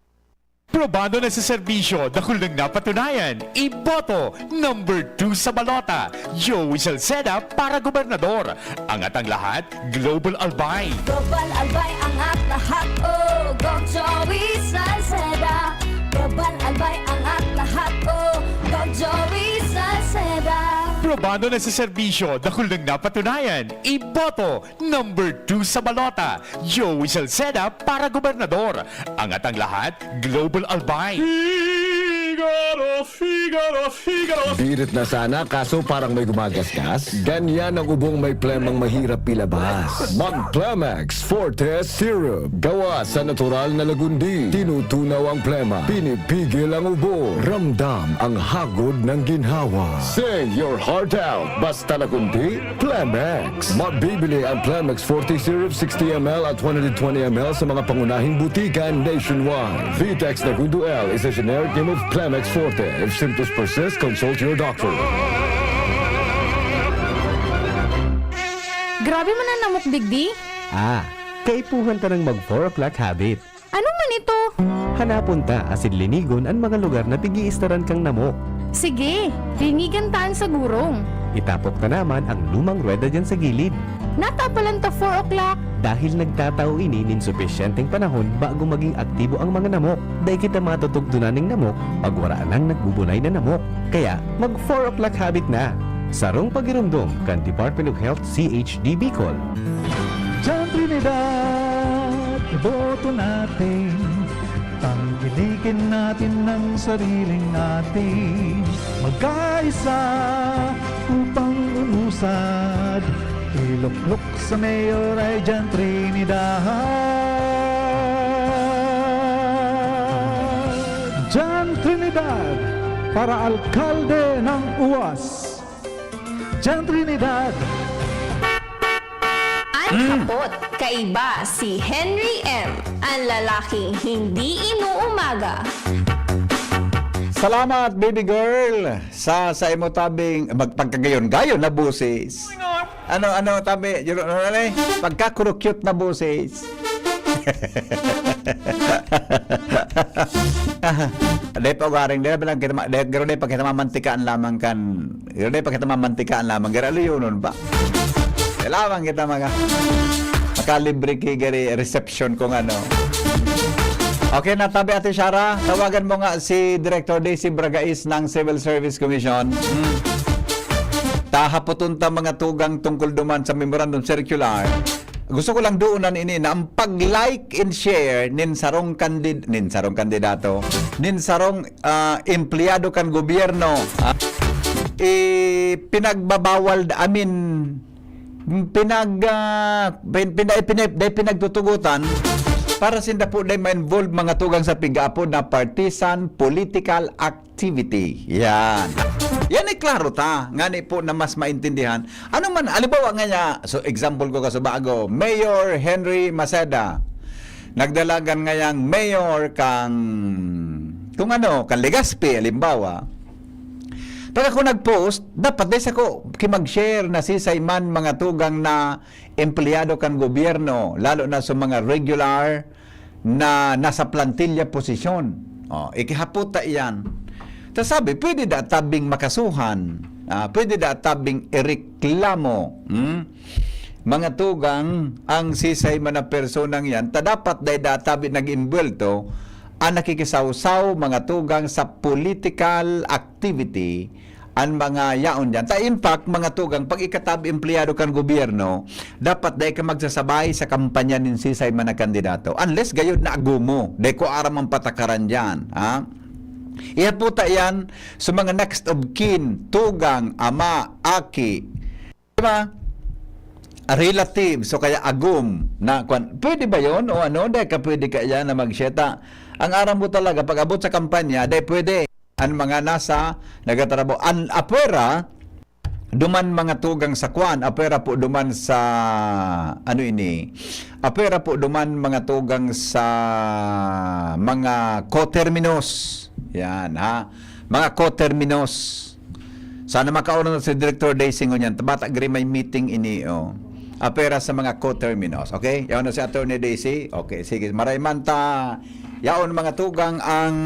Probado na sa serbisyo, dakul nang napatunayan. Iboto, number two sa balota, Joey Salceda para gobernador. Angat ang lahat, Global Albay. Global Albay, angat lahat, oh, Gov Joey Salceda. Global Albay, angat lahat, oh, Gov Joey Salceda. Probado na sa serbisyo, dakul nang napatunayan. Iboto, number two sa balota, Joey Salceda para gobernador. Angat ang lahat, Global Albay. Figaro, Figaro, Figaro. Birit na sana, kaso parang may gumagasgas. Ganyan ang ubong may plemang mahirap ilabas. Mag Plemex Forte Syrup. Gawa sa natural na lagundi. Tinutunaw ang plema. Pinipigil ang ubo. Ramdam ang hagod ng ginhawa. Sing your heart out. Basta lagundi, Plemex. Mabibili ang Plemex forty Syrup sixty M L at one hundred twenty M L sa mga pangunahing butika nationwide. Vitex Nagundo L is a generic name of Plemex Forte. If symptoms persist, consult your doctor. Grabe man an namok digdi. Ah, kaipuhan ta nang mag four o'clock habit. Ano man ito? Hanapon ta asin linigon an mga lugar na pig-iistaran kang namok. Sige, linigan ta an sagurong. Itapok ta naman ang lumang ruweda diyan sa gilid. Natapalan ta four o'clock. Dahil nagtatao ini nin supisyenteng panahon bago maging aktibo ang mga namok, dai kita matutugdonan ning namok pag wara nang nagbubunay na namok. Kaya, mag four o'clock habit na. Sarong pagiromdom kan Department of Health C H D Bicol. Diyan Trinidad, iboto natin. Tangkilikin natin ang sariling atin. Magkaisa upang umusad. Iluklok sa mayor ay Diyan Trinidad. Diyan Trinidad para alkalde ng UAS. Diyan Trinidad. An hapot, kaiba si Henry M, an lalaking hindi inuumaga. Salamat, baby girl, sa, sa imo tabing mag-, pagkagayon-gayon na boses. Ano, ano, tabi, Jero, ano, ano, eh? Pagkakurukyot na boses. Dai pa ugaring, dai pa lang kita ma-, dai, pero dai pa kita mamantikaan lamang kan, pero dai pa kita mamantikaan lamang, gara luyonon ba? Kailangan kita mga makalibre ki gari reception kung ano. Okay na, tabi, Ate Shara, tawagan mo nga si Director Daisy Bragais ng Civil Service Commission. Hmm. Tahapoton ta mga tugang tungkol duman sa memorandum circular. Gusto ko lang duunan ini na ang pag-like and share nin sarong kandid-, nin sarong kandidato, nin sarong, ah, empleyado kan gobyerno, ah, eh, pinagbabawal, I mean, pinag, ah, pin-, pina-, pina-, dai pinagtutugotan para sinda po dai ma-involve mga tugang sa pig-aapod na partisan political activity. Yan. Yan ay klaro ta. Ngani po na mas maintindihan. Ano man, halimbawa nga niya, so example ko kaso bago, Mayor Henry Maceda, nagdalagan ngayang mayor kang, kung ano, kang Legazpi, halimbawa. Pag ako nag-post, dapat dai sa ko ki mag-share na sisay man mga tugang na empleyado kan gobyerno, lalo na sa mga regular na nasa plantilla posisyon. Oh, ikihapot ta iyan. Ta sabi, pwede da tabing makasuhan, ah, pwede da tabing ireklamo, hmm? Mga tugang, ang sisay man na personang yan, ta dapat dai da tabi nag-imbwelto ang nakikisawsaw, mga tugang, sa political activity, an mga yaon diyan. Ta in fact, mga tugang, pag ika tabi empleyado kan gobyerno, dapat dai ka magsasabay sa kampanya nin sisay man na kandidato. Unless gayod na agomo, dai ko aram ang patakaran diyan, ha? Ihapot ta iyan sa mga next of kin, tugang, ama, aki, di ba? Relatives, o kaya agom na kwan. Pwede ba yon? O ano, dai ka pwede ka iyan na magseta. Ang aram mo talaga, pag abot sa kampanya, dai pwede. An mga nasa nagtatrabaho, an apwera, duman mga tugang sa kwan, apwera po duman sa, ano ini, apwera po duman mga tugang sa mga coterminos. Yan, ha? Mga coterminos. Sana makauna na si Director Daisy ngunyan. Bata gari may meeting ini, oh. Apwera sa mga coterminos, okay? Yaon na si Attorney Daisy. Okay, sige. Maray man ta, yaon mga tugang ang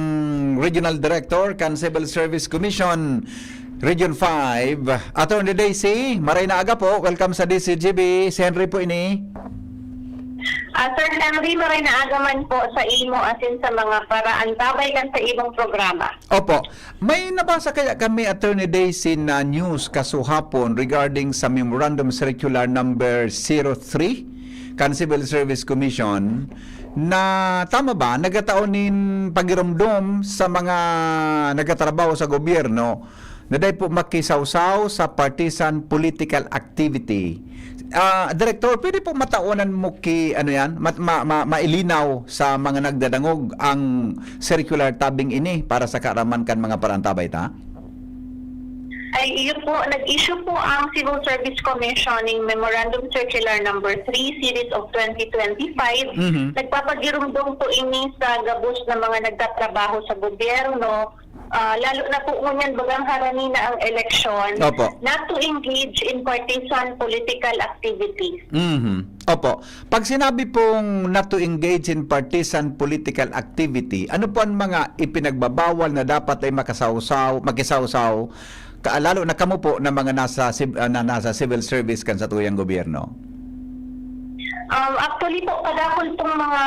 Regional Director kan Civil Service Commission, Region five. Attorney Daisy, maray na aga po. Welcome sa D C G B. Si Henry po ini. Ah, Sir Henry, maray na aga man po sa imo asin sa mga paraantabay kan sa imong programa. Opo. May nabasa kaya kami, Attorney Daisy, na news kasuhapon regarding sa Memorandum Circular Number zero three kan Civil Service Commission na, tama ba, nagkataon nin pagiromdom sa mga nagtatrabaho sa gobyerno na dai po makisawsaw sa partisan political activity. Ah, Director, pwede po mataonan mo ki, ano yan, mat-, ma-, ma-, mailinaw sa mga nagdadangog ang circular tabing ini para sa kaaraman kan mga parantabay ta? Ay, iyo po, nag-issue po ang Civil Service Commission ng Memorandum Circular Number three Series of twenty twenty-five. Mhm. Nagpapagirumdom po ini sa gabos na mga nagtatrabaho sa gobyerno, ah, lalo na po ngunyan bagang harani na ang eleksyon, Opo. not to engage in partisan political activities. Mhm. Opo. Pag sinabi pong not to engage in partisan political activity, ano po ang mga ipinagbabawal na dapat ay makasawsaw, makisawsaw, ka-, lalo na kamo po na mga nasa civ-, ah, na nasa civil service kan satuyang gobyerno? Um, actually po, kadakul pong mga,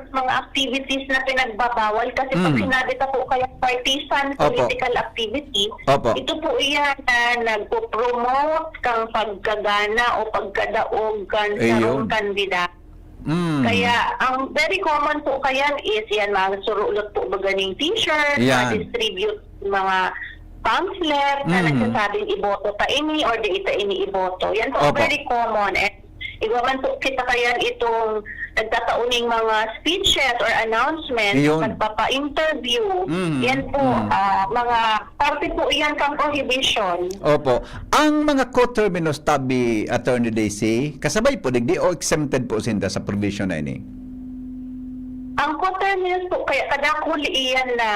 mga activities na pinagbabawal kasi pag Mm. sinabi ta po kaya partisan Opo. political activity, Opo. ito po iyan na nagpo-promote kang pagkagana o pagkadaog kan Ayun. sarong kandidato. Mm. Kaya, ang very common po kayan is, yan, mga surulot po baga ning t-shirt, Yan. ma-distribute mga pamphlet na Mm. nagsasabing iboto ta ini or di ita ini iboto. Yan po ang Opo. very common. And igwa man po kita kayan itong nagtatao ning mga speeches or announcements, Iyon. nagpapa-interview. Mm, Yan po, mm. ah, mga parte po iyan kang prohibition. Opo. Ang mga coterminous tabi, Attorney Daisy, kasabay po digdi o exempted po sinda sa provision na ini? Ang coterminous po, kaya kadakul iyan na,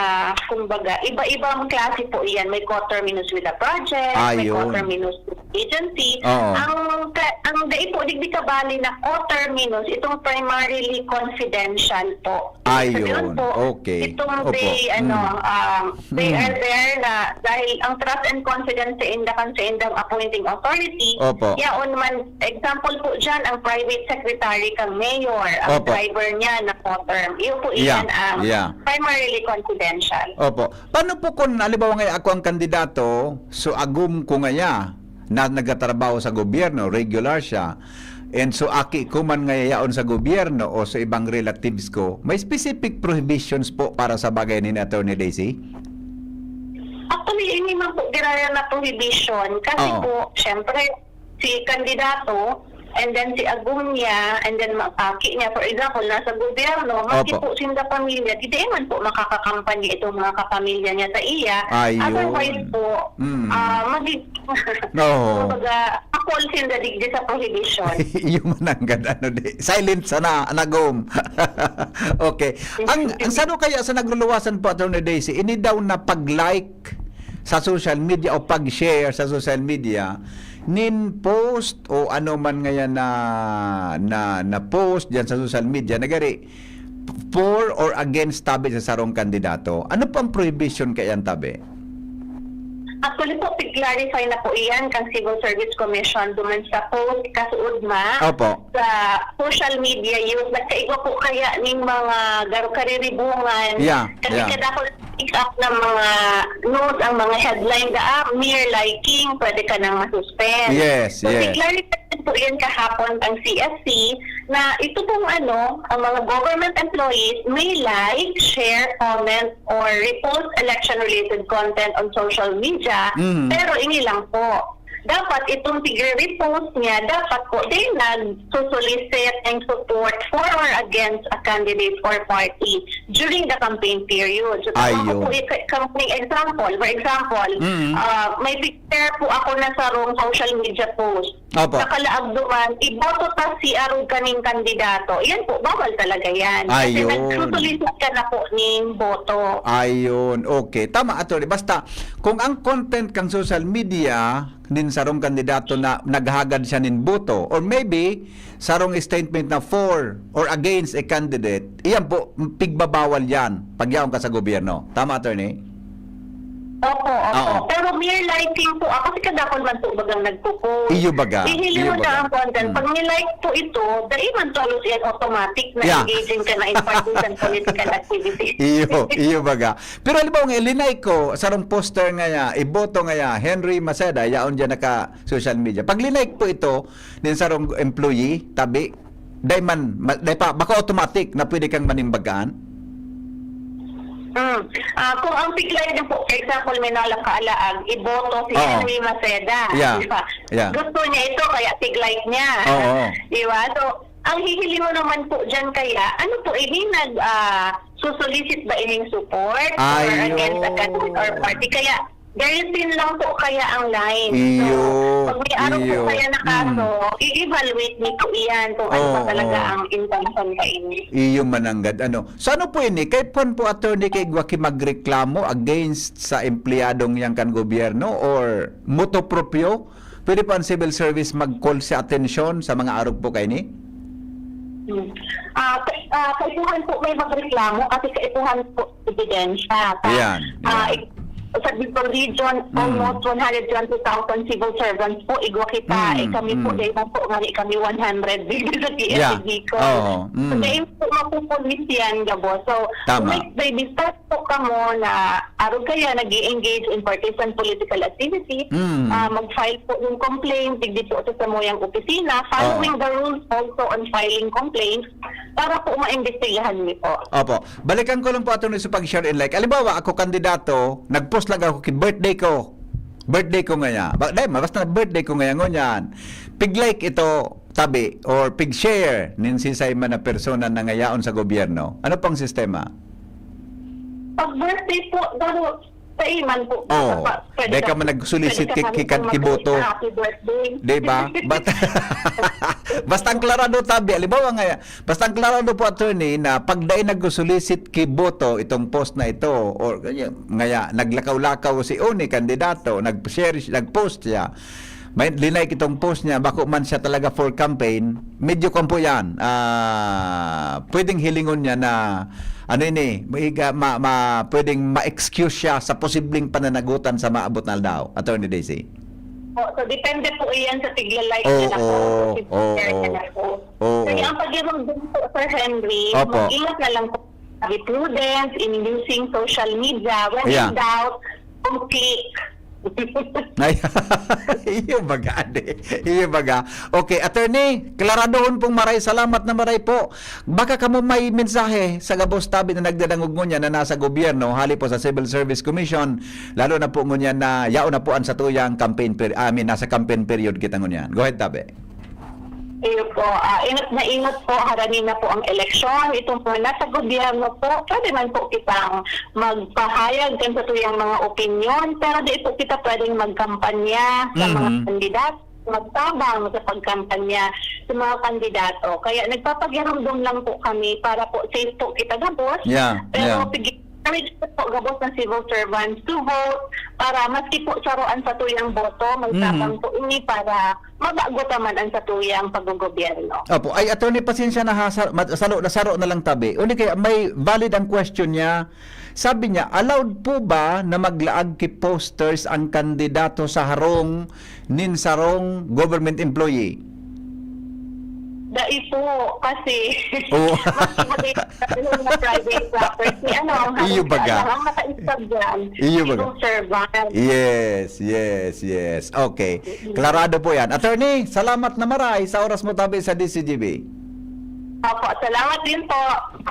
kumbaga, iba-ibang klase po iyan. May coterminous with a project, may Ayun. coterminous with agency. Oo. Ang, ka- ang dai po, digdi kabali na coterminous, itong primarily confidential po. Ibig sabihin Ayun. po, Okay. itong Opo. they, ano, Mm. um, they Mm. are there na dahil ang trust and confidence sa inda kan sa indang appointing authority, Opo. yaon man, example po dyan, ang private secretary kang mayor, ang Opo. driver niya na coterm. Iyo po Yeah, iyan ang yeah. primarily confidential. Opo. Paano po kung, halimbawa nga, ako ang kandidato, so agom ko ngaya na nagtatrabaho sa gobyerno, regular siya, and so aki ko man ngaya yaon sa gobyerno o sa ibang relatives ko, may specific prohibitions po para sa bagay ni Attorney Daisy? Actually, ini man po girayan na prohibition kasi Oo. po, syempre, si kandidato, and then si agom niya, and then ma- aki niya, for example, nasa gobyerno, maski Opo. po sinda pamilya, di, di man po makakakampanya itong mga kapamilya niya sa iya. Ayun. Otherwise po, Mm. ah, magi-, Oo. kumbaga, akol sinda digdi sa prohibition. Iyo man ang gad-, ano, di. Silent sana, nagom. Okay. Ang, ang sano kaya sa nagluluwasan po, Attorney Daisy, ini daw na pag-like sa social media o pag-share sa social media, nin post o ano man ngayon na, na, na post diyan sa social media, nagari for or against tabi sa sarong kandidato. Ano pang prohibition kaya tabi? Actually po, pig-clarify na po iyan kang Civil Service Commission duman sa post kasuodma Opo. sa social media use. Nagkaigwa po kaya ning mga garo kariribungan. Yeah, Kasi yeah. kadakol pick up ng mga news, ang mga headline na, ah, mere liking, pwede ka nang masuspend. Yes, So, yes. pig-clarify po yan kahapon ang C S C na ito pong ano, ang mga government employees may like, share, comment, or repost election-related content on social media, Mm. pero ini lang po. Dapat itong tigre-repost niya, dapat po din nagsusolicit ng support for or against a candidate or party during the campaign period. So, tama Ayun. ko po, i- campaign example, for example, Mm. ah, may picture po ako na sarong social media post. Opo. Nakalaag duman, iboto ta si arog kaning kandidato. Yan po, bawal talaga yan. Kasi Ayun. nagsusulisit ka na po ning boto. Ayun. Okay. Tama, Attorney. Basta, kung ang content kang social media, nin sarong kandidato na naghagad siya nin boto, or maybe, sarong statement na for or against a candidate, iyan po, pigbabawal yan pag yaon ka sa gobyerno. Tama, Attorney? Opo, opo. Oo. Pero mere liking po, ako si kadakol man po bagang nagpo-post. Iyo baga, Hihiling iyo mo baga. siya ang content. Mm. Pag nilike po ito, dahil man tolos yan automatic na Yeah. engaging ka na in partisan political activity. Iyo, iyo baga. Pero halimbawa nga, linay ko, sarong poster nga ya, iboto nga ya, Henry Maceda, yaon dyan naka social media. Pag linay po ito, nin sarong employee, tabi, dahil man, ma- dahil pa, baka automatic na pwede kang manimbagaan. Mm. Ah, kung ang piglay niyo po, for example, may nalakaalaag, iboto si Oo. Henry Maceda. Yeah. Di ba? Yeah. Gusto niya ito, kaya piglay niya. Oo. Di ba? So, ang hihiling mo naman po dyan kaya, ano po, ini nag, ah, susolicit ba ining support or Ayun. against a candidate or party? Kaya, very thin lang po kaya ang line. Iyo, So, pag may araw iyo. po kaya na kaso, Mm. i-evaluate niyo po iyan kung ano pa Oo, talaga oo. ang intention kaini. Iyo mananggad, ano. So ano po ini? Kay Pon po, Attorney, kay igwa ki magreklamo against sa empleyadong yang kan gobyerno or motu proprio? Pwede po ang civil service mag-call sa atensyon sa mga arog po kaini? Hmm. Ah, kay, ah, kaipuhan po may magreklamo kasi kaipuhan po ebidensya. Sa, Ayan, ah, ayan. ik- sa Bicol Region, Mm. almost one hundred twenty thousand civil servants po, igwa kita. Mm, Eh, kami po, mm. Dahil po, ngani kami one hundred dito sa Yeah. Bicol. Oo, So, mm. dahil po mapupulis yan, gabos. So, Tama. may, may discuss po kamo na arog kaya nag-i-engage in partisan political activity, Mm. ah, mag-file po ng complaint, digdi po sa samuyang opisina, following Oo. the rules also on filing complaints, para po maimbestigahan niyo po. Opo. Balikan ko lang po, Attorney, sa pag-share and like. Halimbawa, ako kandidato, nag-post lang ako kay birthday ko. Birthday ko ngaya. Ba, dahil, basta birthday ko ngaya, ngunyan. Pig-like ito, tabi, or pig-share, nin sisay man na persona na ngayaon sa gobyerno. Ano pang sistema? Pag birthday po, daro, sa iman po. Oo. Pa- pwede Dahil ka ka- man nag-solicit pwede ki-, ka ki-, kami kiboto. Happy birthday. Di ba? But, Basta ang klarado tabi, halimbawa nga, basta ang klarado po, attorney, na pag dai nagsusulisit ki boto itong post na ito, or ngaya, naglakaw-lakaw si Oni, kandidato, nag-share, nag-post siya, may linay itong post niya, bako man siya talaga for campaign, medyo kwan po yan, ah, pwedeng hilingon niya na, ano ini, maiga- ma, ma, pwedeng ma-excuse siya sa posibleng pananagutan sa maabot na aldaw, Attorney Daisy. Po, so, depende po iyan sa tigla-like na Oo, po. oo, Share niya na po. oo. Kaya ang pag-irong din po, Sir Henry, Opo. Mag-ingat na lang po. Be prudent in using social media. When Yeah. in doubt, don't click. Ay, iyo baga, ade. Iyo baga. Okay, attorney, klaradohon pong maray. Salamat na maray po. Baka kamo may mensahe sa gabos tabi na nagdadangog ngunyan na nasa gobyerno, hali po sa Civil Service Commission, lalo na po ngunyan na yaon na po ang satuyang campaign per, I mean, nasa campaign period kita ngunyan. Go ahead, tabi. Iyo po, ah, ingat na ingat po, harani na po ang eleksyon. Itong mga nasa gobyerno po, pwede man po kitang magpahayag kan sa tuyang mga opinyon, pero di po kita pwedeng magkampanya sa mga Mhm. kandidato, magtabang sa pagkampanya sa mga kandidato. Kaya nagpapagirumdom lang po kami para po safe po kita gabos. Yeah, Pero yeah. pig- encourage po gabos ng civil servants to vote para maski po saro ang satuyang boto, magtabang Mhm. po ini para mabago pa man ang satuyang paggogobyerno. Opo. Ay, attorney, pasensya na ha, sa, mat- salo, nasaro na lang tabi. Uli kaya may valid ang question niya. Sabi niya, allowed po ba na maglaag ki posters ang kandidato sa harong nin sarong government employee? Dai po, kasi Oo. mas mabait na private property. Ano, ang Iyo baga. Ang makaisab dyan. Iyo baga. Civil servant. Yes, yes, yes. Okay. Klarado po yan. Attorney, salamat na maray sa oras mo tabi sa D C G B. Opo, salamat din po.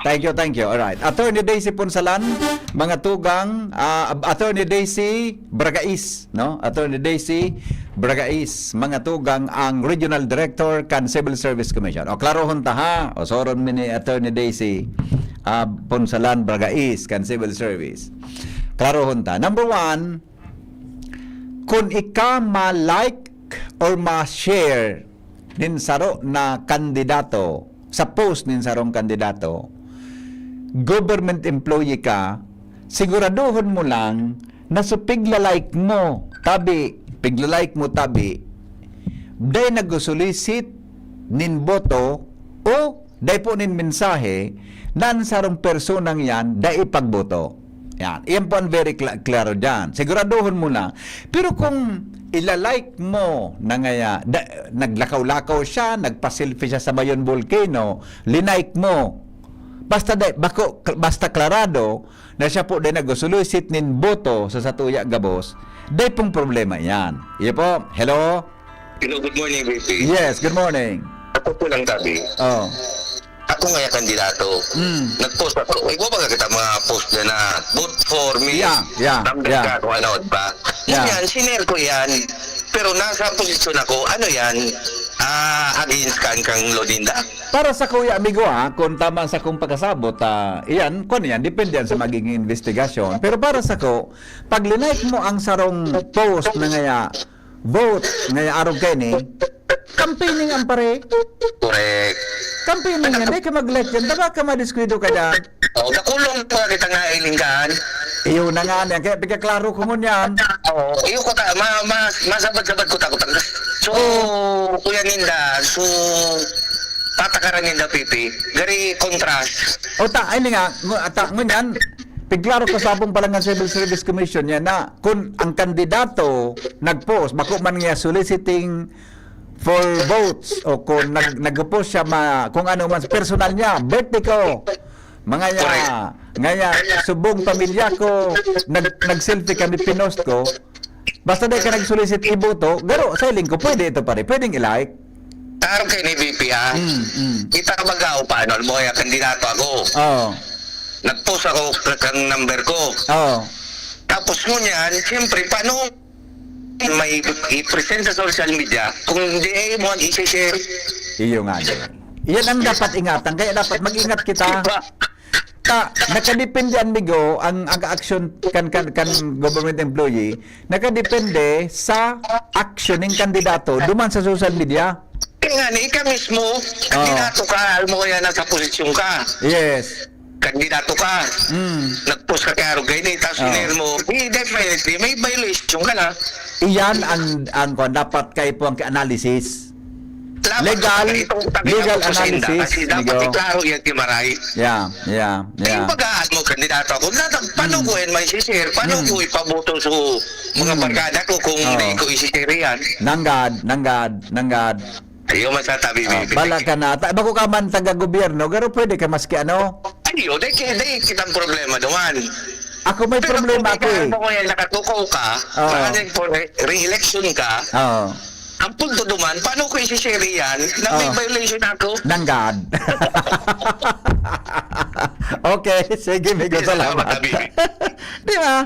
Thank you, thank you. Alright. Attorney Daisy Punsalan, mga tugang, ah, Attorney Daisy Bragais, no? Attorney Daisy Bragais, mga tugang, ang Regional Director kan Civil Service Commission. O, klarohon ta, ha? O, soron mi ni Attorney Daisy, ah, Punsalan Bragais kan Civil Service. Klarohon ta. Number one, kun ika ma-like or ma-share nin saro na kandidato, sa post nin sarong kandidato, government employee ka, siguraduhon mo lang na so pigla-like mo, tabi, pigla-like mo, tabi, dai nagsusulisit nin boto o dai po nin mensahe na an sarong personang yan dai ipagboto. Yan. Iyan po ang very cla- klaro dyan. Siguraduhon mo na. Pero kung ilalike mo na ngaya, da, naglakaw-lakaw siya, nagpa-selfie siya sa Mayon Volcano, linike mo. Basta, da, bako, basta klarado na siya po din nag-solicit nin boto sa satuya gabos, dai pong problema yan. Iyo po. Hello? Hello, good morning, V P. Yes, good morning. Ako po lang, Tabi. Oh. Ako nga yung kandidato. Mm. Nag-post ako. Ay, ba kita mga post na na, "Vote for me." Yeah, yeah, Number yeah. Ka, kung ano, di ba? Yeah. Yan, sinare ko yan. Pero nasa posisyon ako, ano yan? Ah, against kan kang Lolinda? Para sa kuya amigo ha, kung tama sa kong pagkasabot, ah, iyan, kung yan, depende yan sa magiging investigasyon. Pero para sa ko, pag linike mo ang sarong post na ngaya, vote, ngaya arog kaini, campaigning ang pare. Correct. Campaigning yan, di ka mag-like yan, baka ka madiskuido ka dyan. Oh, nakulong pa kita nga ilinggan. Iyo na nga yan, kaya pagkaklaro ko ngunyan. Oo, iyo ko ta, ma, ma, masabad-sabad ko ta, ko ta. So, Kuya Ninda, so, patakaran ninda, Pipi, gari contrast. O ta, ay nga, ngu- ata, ngunyan, piglaro ko sa abong palangan Civil Service Commission yan na kung ang kandidato nag-post, bako man niya soliciting for votes o kung nag, nag-post siya ma, kung ano man, personal niya, birthday ko, mga ya, ngaya, subong pamilya ko, nag, nag-selfie kami, pinost ko, basta dai ka nag-solicit iboto, garo, sa hiling ko, pwede ito pare, pwedeng i-like. Taro kay ni V P, ah. Mm, mm. Kita ka baga o paano, alam mo, kaya kandidato ako. Oo, Nag-post ako kang number ko. oo. Tapos ngunyan, siyempre, paano may i-present sa social media kung hindi eh mo i-share? Iyo nga din. Iyan ang dapat ingatan. Kaya dapat mag-ingat kita. Diba? Ta, nakadepende ang migo, ang, ang action kan, kan, kan government employee, nakadepende sa action ng kandidato duman sa social media. Kaya nga, ni ika mismo, kandidato ka, alam mo kaya nasa posisyon ka. Yes. Kandidato ka. Mm. Nag-post ka kaya arog kaini, tapos Oh. share mo, di, definitely, may violation ka na. Iyan ang, ang kwan, dapat kaipuhan ki analysis. Dapat Legal, itong tabi legal ako sa sinda, analysis, kasi dapat amigo. iklaro yan, Kimaray. Yeah, yeah, yeah. Yung pag-aad mo, kandidato ako, dapat paano Mm. ko yan may share? Paano Mm. ko ipaboto sa mga Mm. barkada ko kung Oh. hindi ko isi-share yan? Nanggad, nanggad, nanggad. Ayaw man sa tabi, Ah, bibili. bala ka na. Ta-, bako ka man taga-gobyerno, pero pwede ka maski ano. Ayaw, dahil ki-, dahil kitang problema naman. Ako may Pero problema kung ako eh. ikaw, ano ko yan, nakatukaw ka, Oo. running for re-, re-election ka, Oo. ang punto duman, paano ko isi-share yan na may Oo. violation ako? Nanggad. Okay, sige, amigo, Sige, salamat. salamat, Abi. Di ba?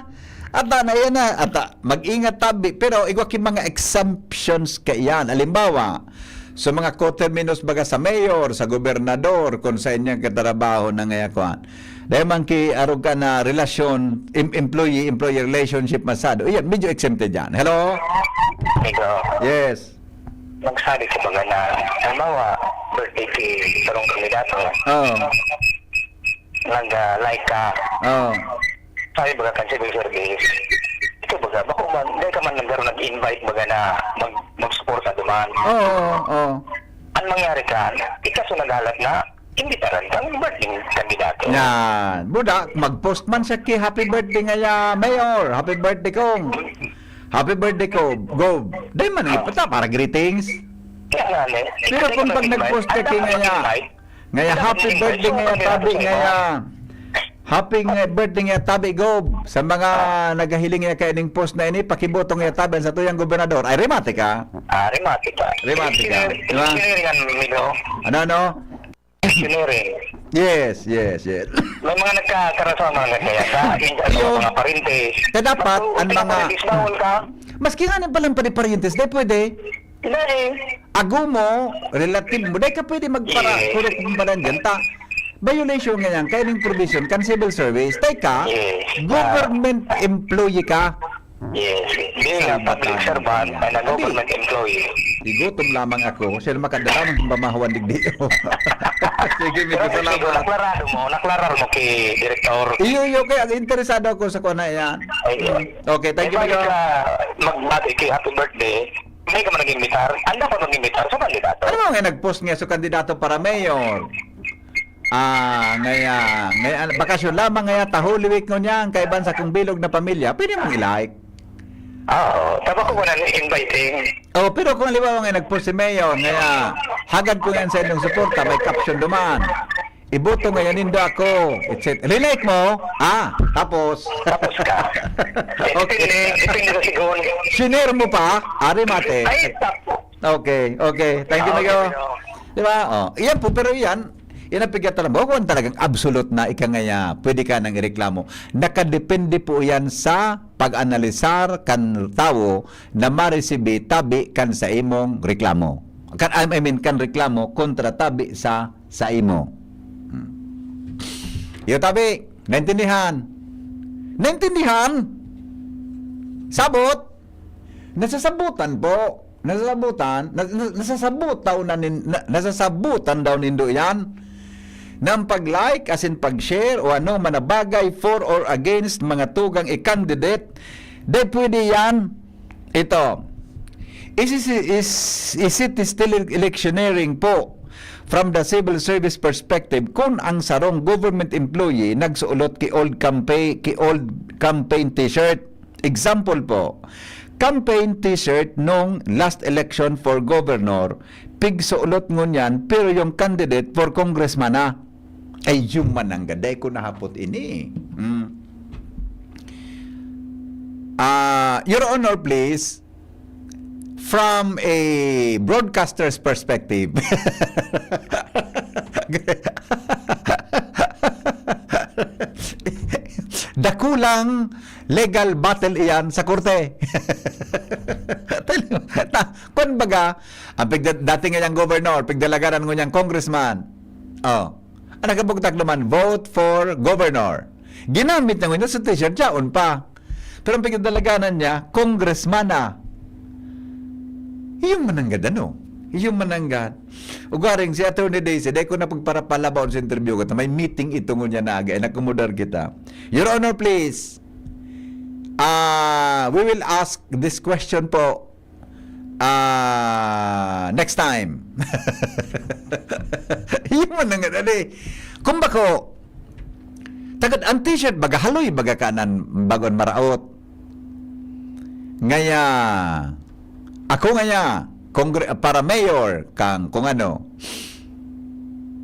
Ata na yan na, ata, mag-ingat tabi, pero igwa ki mga exemptions kaiyan. Halimbawa, sa mga koterminos baga sa mayor, sa gobernador, kung sa inyong katrabaho na ngaya kwan. Dahil man ki arog ka na relasyon, em-, employee-employee relationship masado. Iyan, medyo exempted yan. Hello? Amigo, Yes. magsabi ka baga na, halimbawa, birthday ki sarong kandidato, Oo. nag-like ka. Oo. Sabi baga kan civil service, ito baga, bako man, dahil ka man nagkaroon nag-invite baga na mag-, mag-suporta duman. Oo, oo, oo. Ang mangyari ka, ikaso naghalat na, imbitaran kang birthday kandidato. Yan. Buda, mag-post man siya ki, "Happy birthday ngaya, Mayor. Happy birthday, Kong. Happy birthday, Kong." Go. Dahil man, ipata para greetings. Kaya nga, ne? Pero Ikaw kung pag nag-invite, nag-post ka ang ki dapat ngaya, nag-invite, ngaya, ang dapat "Happy nag-invite, birthday so, ngaya, kandidato tabi sa iba. ngaya. Happy nga birthday ngaya, tabi, Gob. Sa mga Ah. naghahiling ngaya kaya ning post na ini, pakiboto ngaya, tabi, sa tuyang gobernador." Ay, remate ka. Ah, remate ka. Remate ka. Engineering, Di ba? engineering ang amigo. Ano, ano? Engineering. Yes, yes, yes. May mga nagkakaraso ang mga kaya sa akin, sa Iyo. mga parintes. Kaya dapat, Pag ang uti ng mga, parintes, bawal ka. Maski nga nang palang pari-, parientes, di pwede. Dahil Ago mo, relative mo, di ka pwede magpara-, Yes. puro kumparan dyan. Ta, violation nga yan, kaya ning provision, kan civil service. Teka, Yes. government employee ka. Yes. Being a Salba public tayo servant kaya. and a Abi, government employee. igutom lamang ako, siya makadala ng pamahawan digdi. Sige, Pero Miko, sige, salamat. naklarar mo, naklarar mo kay Direktor. Iyo, iyo, kaya interesado ako sa kuha na yan. Ay, Okay, thank you, Miko. Ka, magbati kay happy birthday. May ka man nag-imbitar? Anda pa mag-imbitar sa kandidato? Ano mo nga nag-post nga sa kandidato para mayor? Ah, ngaya, ngaya, bakasyon lamang ngaya, ta Holy Week ngunyan, kaiban sa kong bilog na pamilya, pwede mong i-like. Oo, tama ko muna ni inviting. Oh, pero kung halimbawa nga nag-post si Mayor, ngaya, hagad ko yan sa inyong suporta, may caption duman. Iboto ngayon nindo ako, et cetera. Rinake mo? Ah, tapos? Tapos ka. Eh, Okay. depende, depende sa sigon. Shinare mo pa? Ari mate. Ay, tapos. Okay, okay. Thank you, Ah, Mayor. okay, no. Di ba? Oh, iyan po, pero iyan, yan ang pigkatalan mo. Kung talagang absolute na ikangaya, pwede ka nang ireklamo. Nakadepende po yan sa pag-analisar kan tawo na maresibi tabi kan sa imong reklamo. Kan, I mean, kan reklamo kontra tabi sa, sa imo. Hmm. Iyo, tabi, naintindihan? Naintindihan? Sabot? Nasasabutan po. Nasasabutan? Na, na, nasasabutan na nin-, na, nasasabutan daw nindo yan? Nang pag-like, asin pag-share, o ano man na bagay, for or against mga tugang i-candidate, di pwede yan. Ito, is, is, is, is it still electioneering po from the civil service perspective kung ang sarong government employee nagsuolot ki old campaign, ki old campaign t-shirt? Example po, campaign t-shirt nung last election for governor, pigsuolot ngunyan, pero yung candidate for congressman na. Ay, yung mananggaday ko nahapot ini. Hmm. Ah, Your Honor, please, from a broadcaster's perspective, dakulang legal battle iyan sa korte. Ta-, kun baga, ang pigda-, dati nga niyang governor, pigdalaganan ngunyan congressman. Oh. Ang nakabugtak naman, vote for governor. Ginamit na ngunyan sa t-shirt, yaon pa. Pero ang pigdalaganan niya, congressman na. Yung mananggad ano? Iyo mananggad. Ugaring si Attorney Daisy, dai ko na pagparapalabaw sa interview ko. May meeting ito ngunyan na aga. Inakomodar kita. Your Honor, please. Ah, we will ask this question po, ah, next time. Iyo mananggad, ali. Kung bako, tagad ang t-shirt, baga haloy, baga kanan, bagon maraot. Ngaya, ako ngaya, kongre-, para mayor, kang kung ano,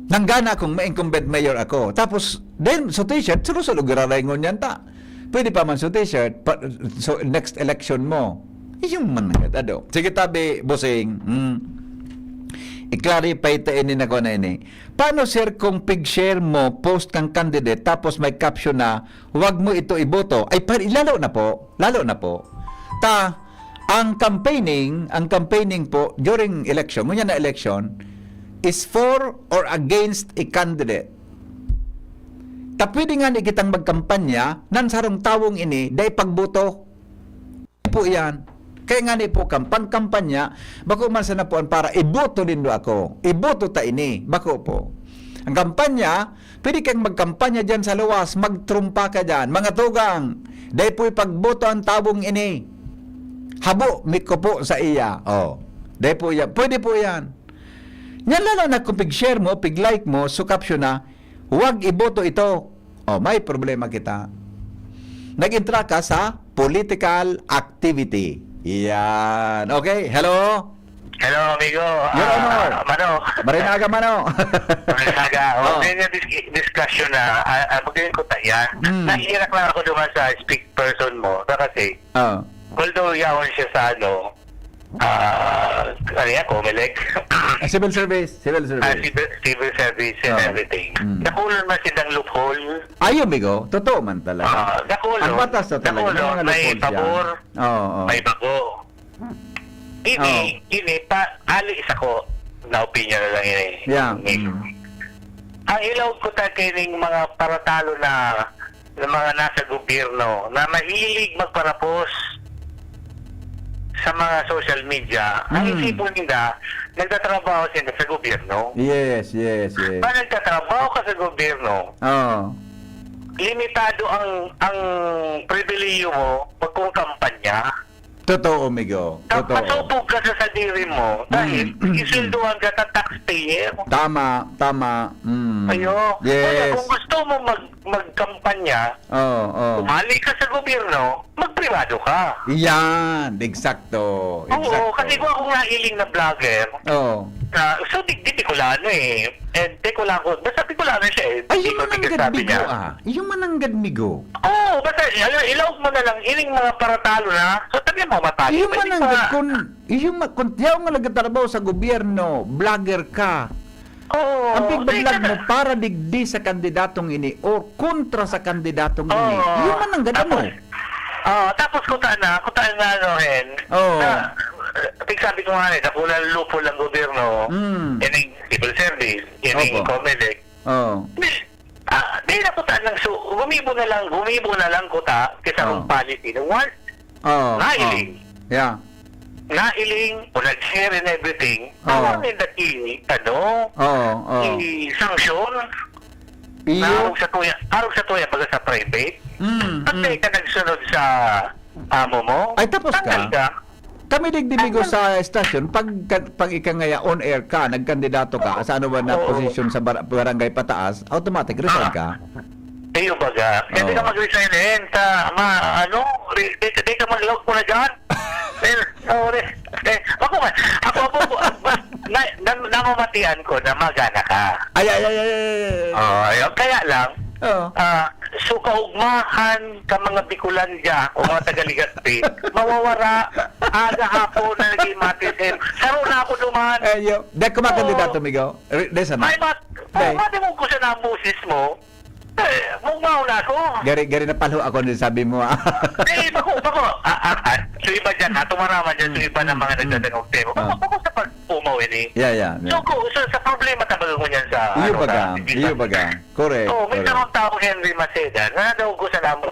nanggana kung ma-incumbent mayor ako. Tapos, then, so t-shirt, sulo-sulo, giraray ngunyan ta. Pwede pa man so t-shirt, pa, so next election mo. Yung man, ado. Sige, tabi, bossing. Mm. I-clarify ta ini na ko na ini. Paano, sir, kung pig-share mo, post kang candidate, tapos may caption na, "Wag mo ito iboto"? Ay, pa, lalo na po. Lalo na po. Ta, ang campaigning, ang campaigning po during election, ngunyan na election, is for or against a candidate. Ta pwede nga ni kitang magkampanya, nan sarong tawong ini, dai pagboto. Po iyan. Kaya nga ni po, kam-, pagkampanya, bako man sana po an para iboto nindo ako. Iboto ta ini. Bako po. Ang kampanya, pwede kang magkampanya diyan sa luwas, magtrumpa ka diyan. Mga tugang, dai po'y pagboto ang tawong ini. Habo, mi ko po sa iya. Oh. Dai po iyan. Pwede po iyan. Yan lalo na kung pig-share mo, pig-like mo, so caption na, "Huwag iboto ito." Oh, may problema kita. Nag-entra ka sa political activity. Yan. Okay, hello? Hello, amigo. Your Ah, Honor. Mano. Marinaga, Mano. Marinaga. Oh. Oh, ganyan dis-, discussion na, ah, ah, magaling ko ta yan. Mm. Nahihirak lang ako duman sa speak person mo. Na kasi, Oh. although yaon siya sa ano, ah, ano yan, Comelec? Ah, civil service. Civil Ah, service. civil, civil service and Oh. everything. Mm. Nakulon man silang loophole. Ay, amigo. Totoo man talaga. Ah, nakulon. Ang batas na talaga. Nakulon. May mga May loopholes yan. pabor. Oo, oo. May bago. Ini, Oo. ini, pa, ali sa ko, na opinion na lang ini. Yeah. Ni. Mm. Ang ilaw ko ta kining mga paratalo na, na mga nasa gobyerno na mahilig magparapos sa mga social media, ang Mm. isipon ninda, nagtatrabaho sila sa gobyerno. Yes, yes, yes. Pag nagtatrabaho ka sa gobyerno, Oo. limitado ang, ang pribilehiyo mo pag kung kampanya. Totoo, amigo. Totoo. Masubog ka sa sadiri mo dahil Mm. isulduhan ka sa taxpayer. Tama, tama. Mm. Ayo. Yes. Kaya kung gusto mo mag-, magkampanya, Oo, oo. sumali ka sa gobyerno, magpribado ka. Yan, eksakto. Oo, Eksakto. kasi kung akong nahiling na vlogger, Oo. na, so, di, di Bicolano eh. And Bicolano, basta Bicolano siya eh. Ay, Di yung ko mananggad tigil sabi migo, niya. ah. Yung mananggad migo. Oo, basta, ano, ilaog mo na lang, ining mga paratalo na, so, tabi mo, matali. Yung Pwede mananggad pa. kun, yung ma-, kun tiyaw nga nagtatrabaho sa gobyerno, vlogger ka. Oo, Ang pigbablog di ka mo na. para digdi sa kandidatong ini or kontra sa kandidatong ini. Oo. Yung mananggad Tapos, ano? oo, tapos kuta na, kuta na, ano, Hen, Oo. na, eh, sabi ko nga, eh, nakulang loophole ang gobyerno, Mm. ining civil service, ining Opo. Comelec. Oo. Di, ah, di na kuta nang su-, gumibo na lang, gumibo na lang kuta kaysa Oo. kung policy na once Oo, nailing. oo. Yeah. Nailing o nag-share and everything, Oo. bawal na yung dati, ano, Oo, oo. i-sanction. Iyo. Na arog sa tuya, arog sa tuya, baga sa private. Mm, Pag mm. di ka nagsunod sa amo mo, Ay, tapos tanggal ka? ka. Kami digdi, migo, Tanggal. sa estasyon, pag, pag ika ngaya on air ka, nagkandidato ka, sa ano ba na Oo. posisyon sa bar-, barangay pataas, automatic resign Ah. ka. Iyo baga. Kaya di ka Oo. mag-resign eh. Ta, ma, ano, re-, di, di ka mag-lock mo na dyan. Eh, sorry. Eh, ako man, ako, ako, ako, na, na, namamatian ko na magana ka. Ay, ay, ay, ay, ay, ay. Oo, ayun. Kaya lang, Oo. ah, so kaugmahan ka mga Bicolandia o mga taga Legazpi, mawawara, aga hapon na naging matisim. Saro na ako duman. Ay, yo. Di ako makandidato, Oo. migo. Re-, di sana. May mat-, Di. oh, matimog ko sa nang boses mo. Eh, mugmaw na ako. Gari, gari na palo ako ni sabi mo, ah. Eh, bako, bako. Ah, ah, ah. So, iba dyan, ha? Tumaraman dyan. So, iba na mga Mm. nagdadangog tema. Bako, Ah. bako sa pag-umaw ini. Yeah, yeah, yeah. So, ko, so, sa problema talaga ko niyan sa, Iyo ano, baga, sa iyo baga. Correct, Oh, may correct. sarong tao, Henry Maceda, na daw ko sa namo.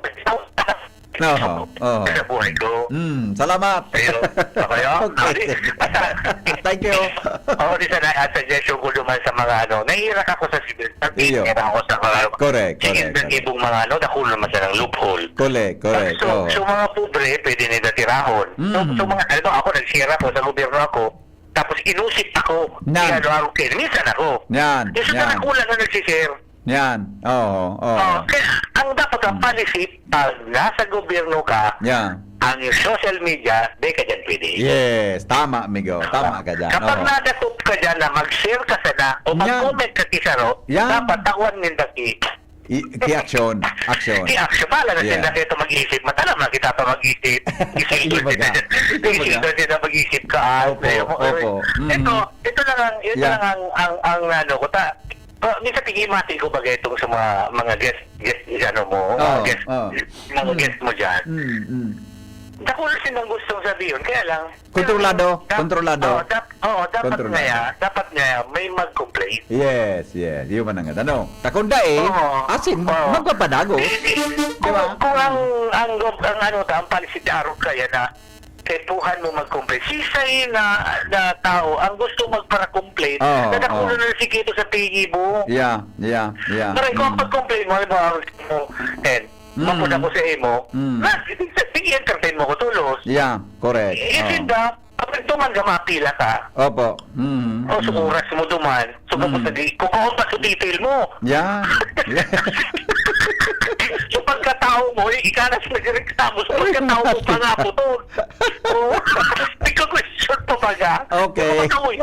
Oho, oho. Sa buhay ko. Mm, salamat. Ayun. Okay, oh. Okay. Thank you. Oo, di sana, ah, suggestion ko naman sa mga ano, nahihirak ako sa civil service, Iyo. nahihirak ako sa mga Correct, civil correct, na correct. ibong mga ano, nakulo naman siya ng loophole. Correct, correct. So, Oo. so mga pobre, pwede nila tirahon. So, Mm. so mga, alam mo, ako, nag-share ako, sa gobyerno ako, tapos inusip ako, Nan. ni ano, ako, minsan ako. Yan, Yung sa yan. nakulang na nag-share, Yan. Oo, oo. Oh, kaya ang dapat ang Hmm. policy, pag nasa gobyerno ka, Yeah. ang social media, di ka dyan pwede. Yes, tama, amigo. Tama ka dyan. Kapag Oo. nadakop ka dyan na mag-share ka sana o Yan. mag-comment ka kisaro, Yan. dapat tawan ninda ki I, ki action. Action. Ki action. Bahala na Yeah. sila kayo mag-isip. Matalam na kita pa mag-isip. Isildo Iba sila. ka. Iba ka. Isildo sila mag-isip ka, ah, Opo, sa'yo mo, opo. eh. Mm. Ito, ito lang ang, ito Yeah. lang ang, ang, ang ano ko. Ta, pa, minsan tigimati ko bagay itong sa mga, mga guest, guest, ano mo, mga Oo, guest, oo. mga Mm. guest mo dyan. Mm, mm. Dakul silang gustong sabihin, kaya lang, Kontrolado, dap-, kontrolado. oo, dap-, oo, dapat Kontrolado. nga, dapat nga may mag-complain. Yes, yes. Yun man ang ano. Takunda eh, Oo. asin, Oo. magpapadago. Di, di, Di ba? kung, kung ang, ang, gov-, ang ano, ang policy ni Arog kaya na kaipuhan mo mag-complain. Sisay na, na tao ang gusto magpara-complain, Oo, na nakulo oo. na si Kito sa pigi mo. Yeah, yeah, yeah. Maray ko ang Mm. pag-complain mo, halimbawa, ang gusto mo, and Mm. mapuna ko sa imo, Mm. na, sige, entertain mo ko tulos. Yeah, correct. Eh, Oo. sinda, kapag tuman ka, mapila ka. Opo. Mm, O, sa mm. oras mo duman. So, kapag Mm. nag-, kung kaon pa sa detail mo. Yeah. Yeah. So, pagkatao mo, eh, ikaw na sa nagreklamo. So, pagkatao mo pa nga, putol. Oo. May ka-question pa ba ka? Okay. Kapag ako, eh.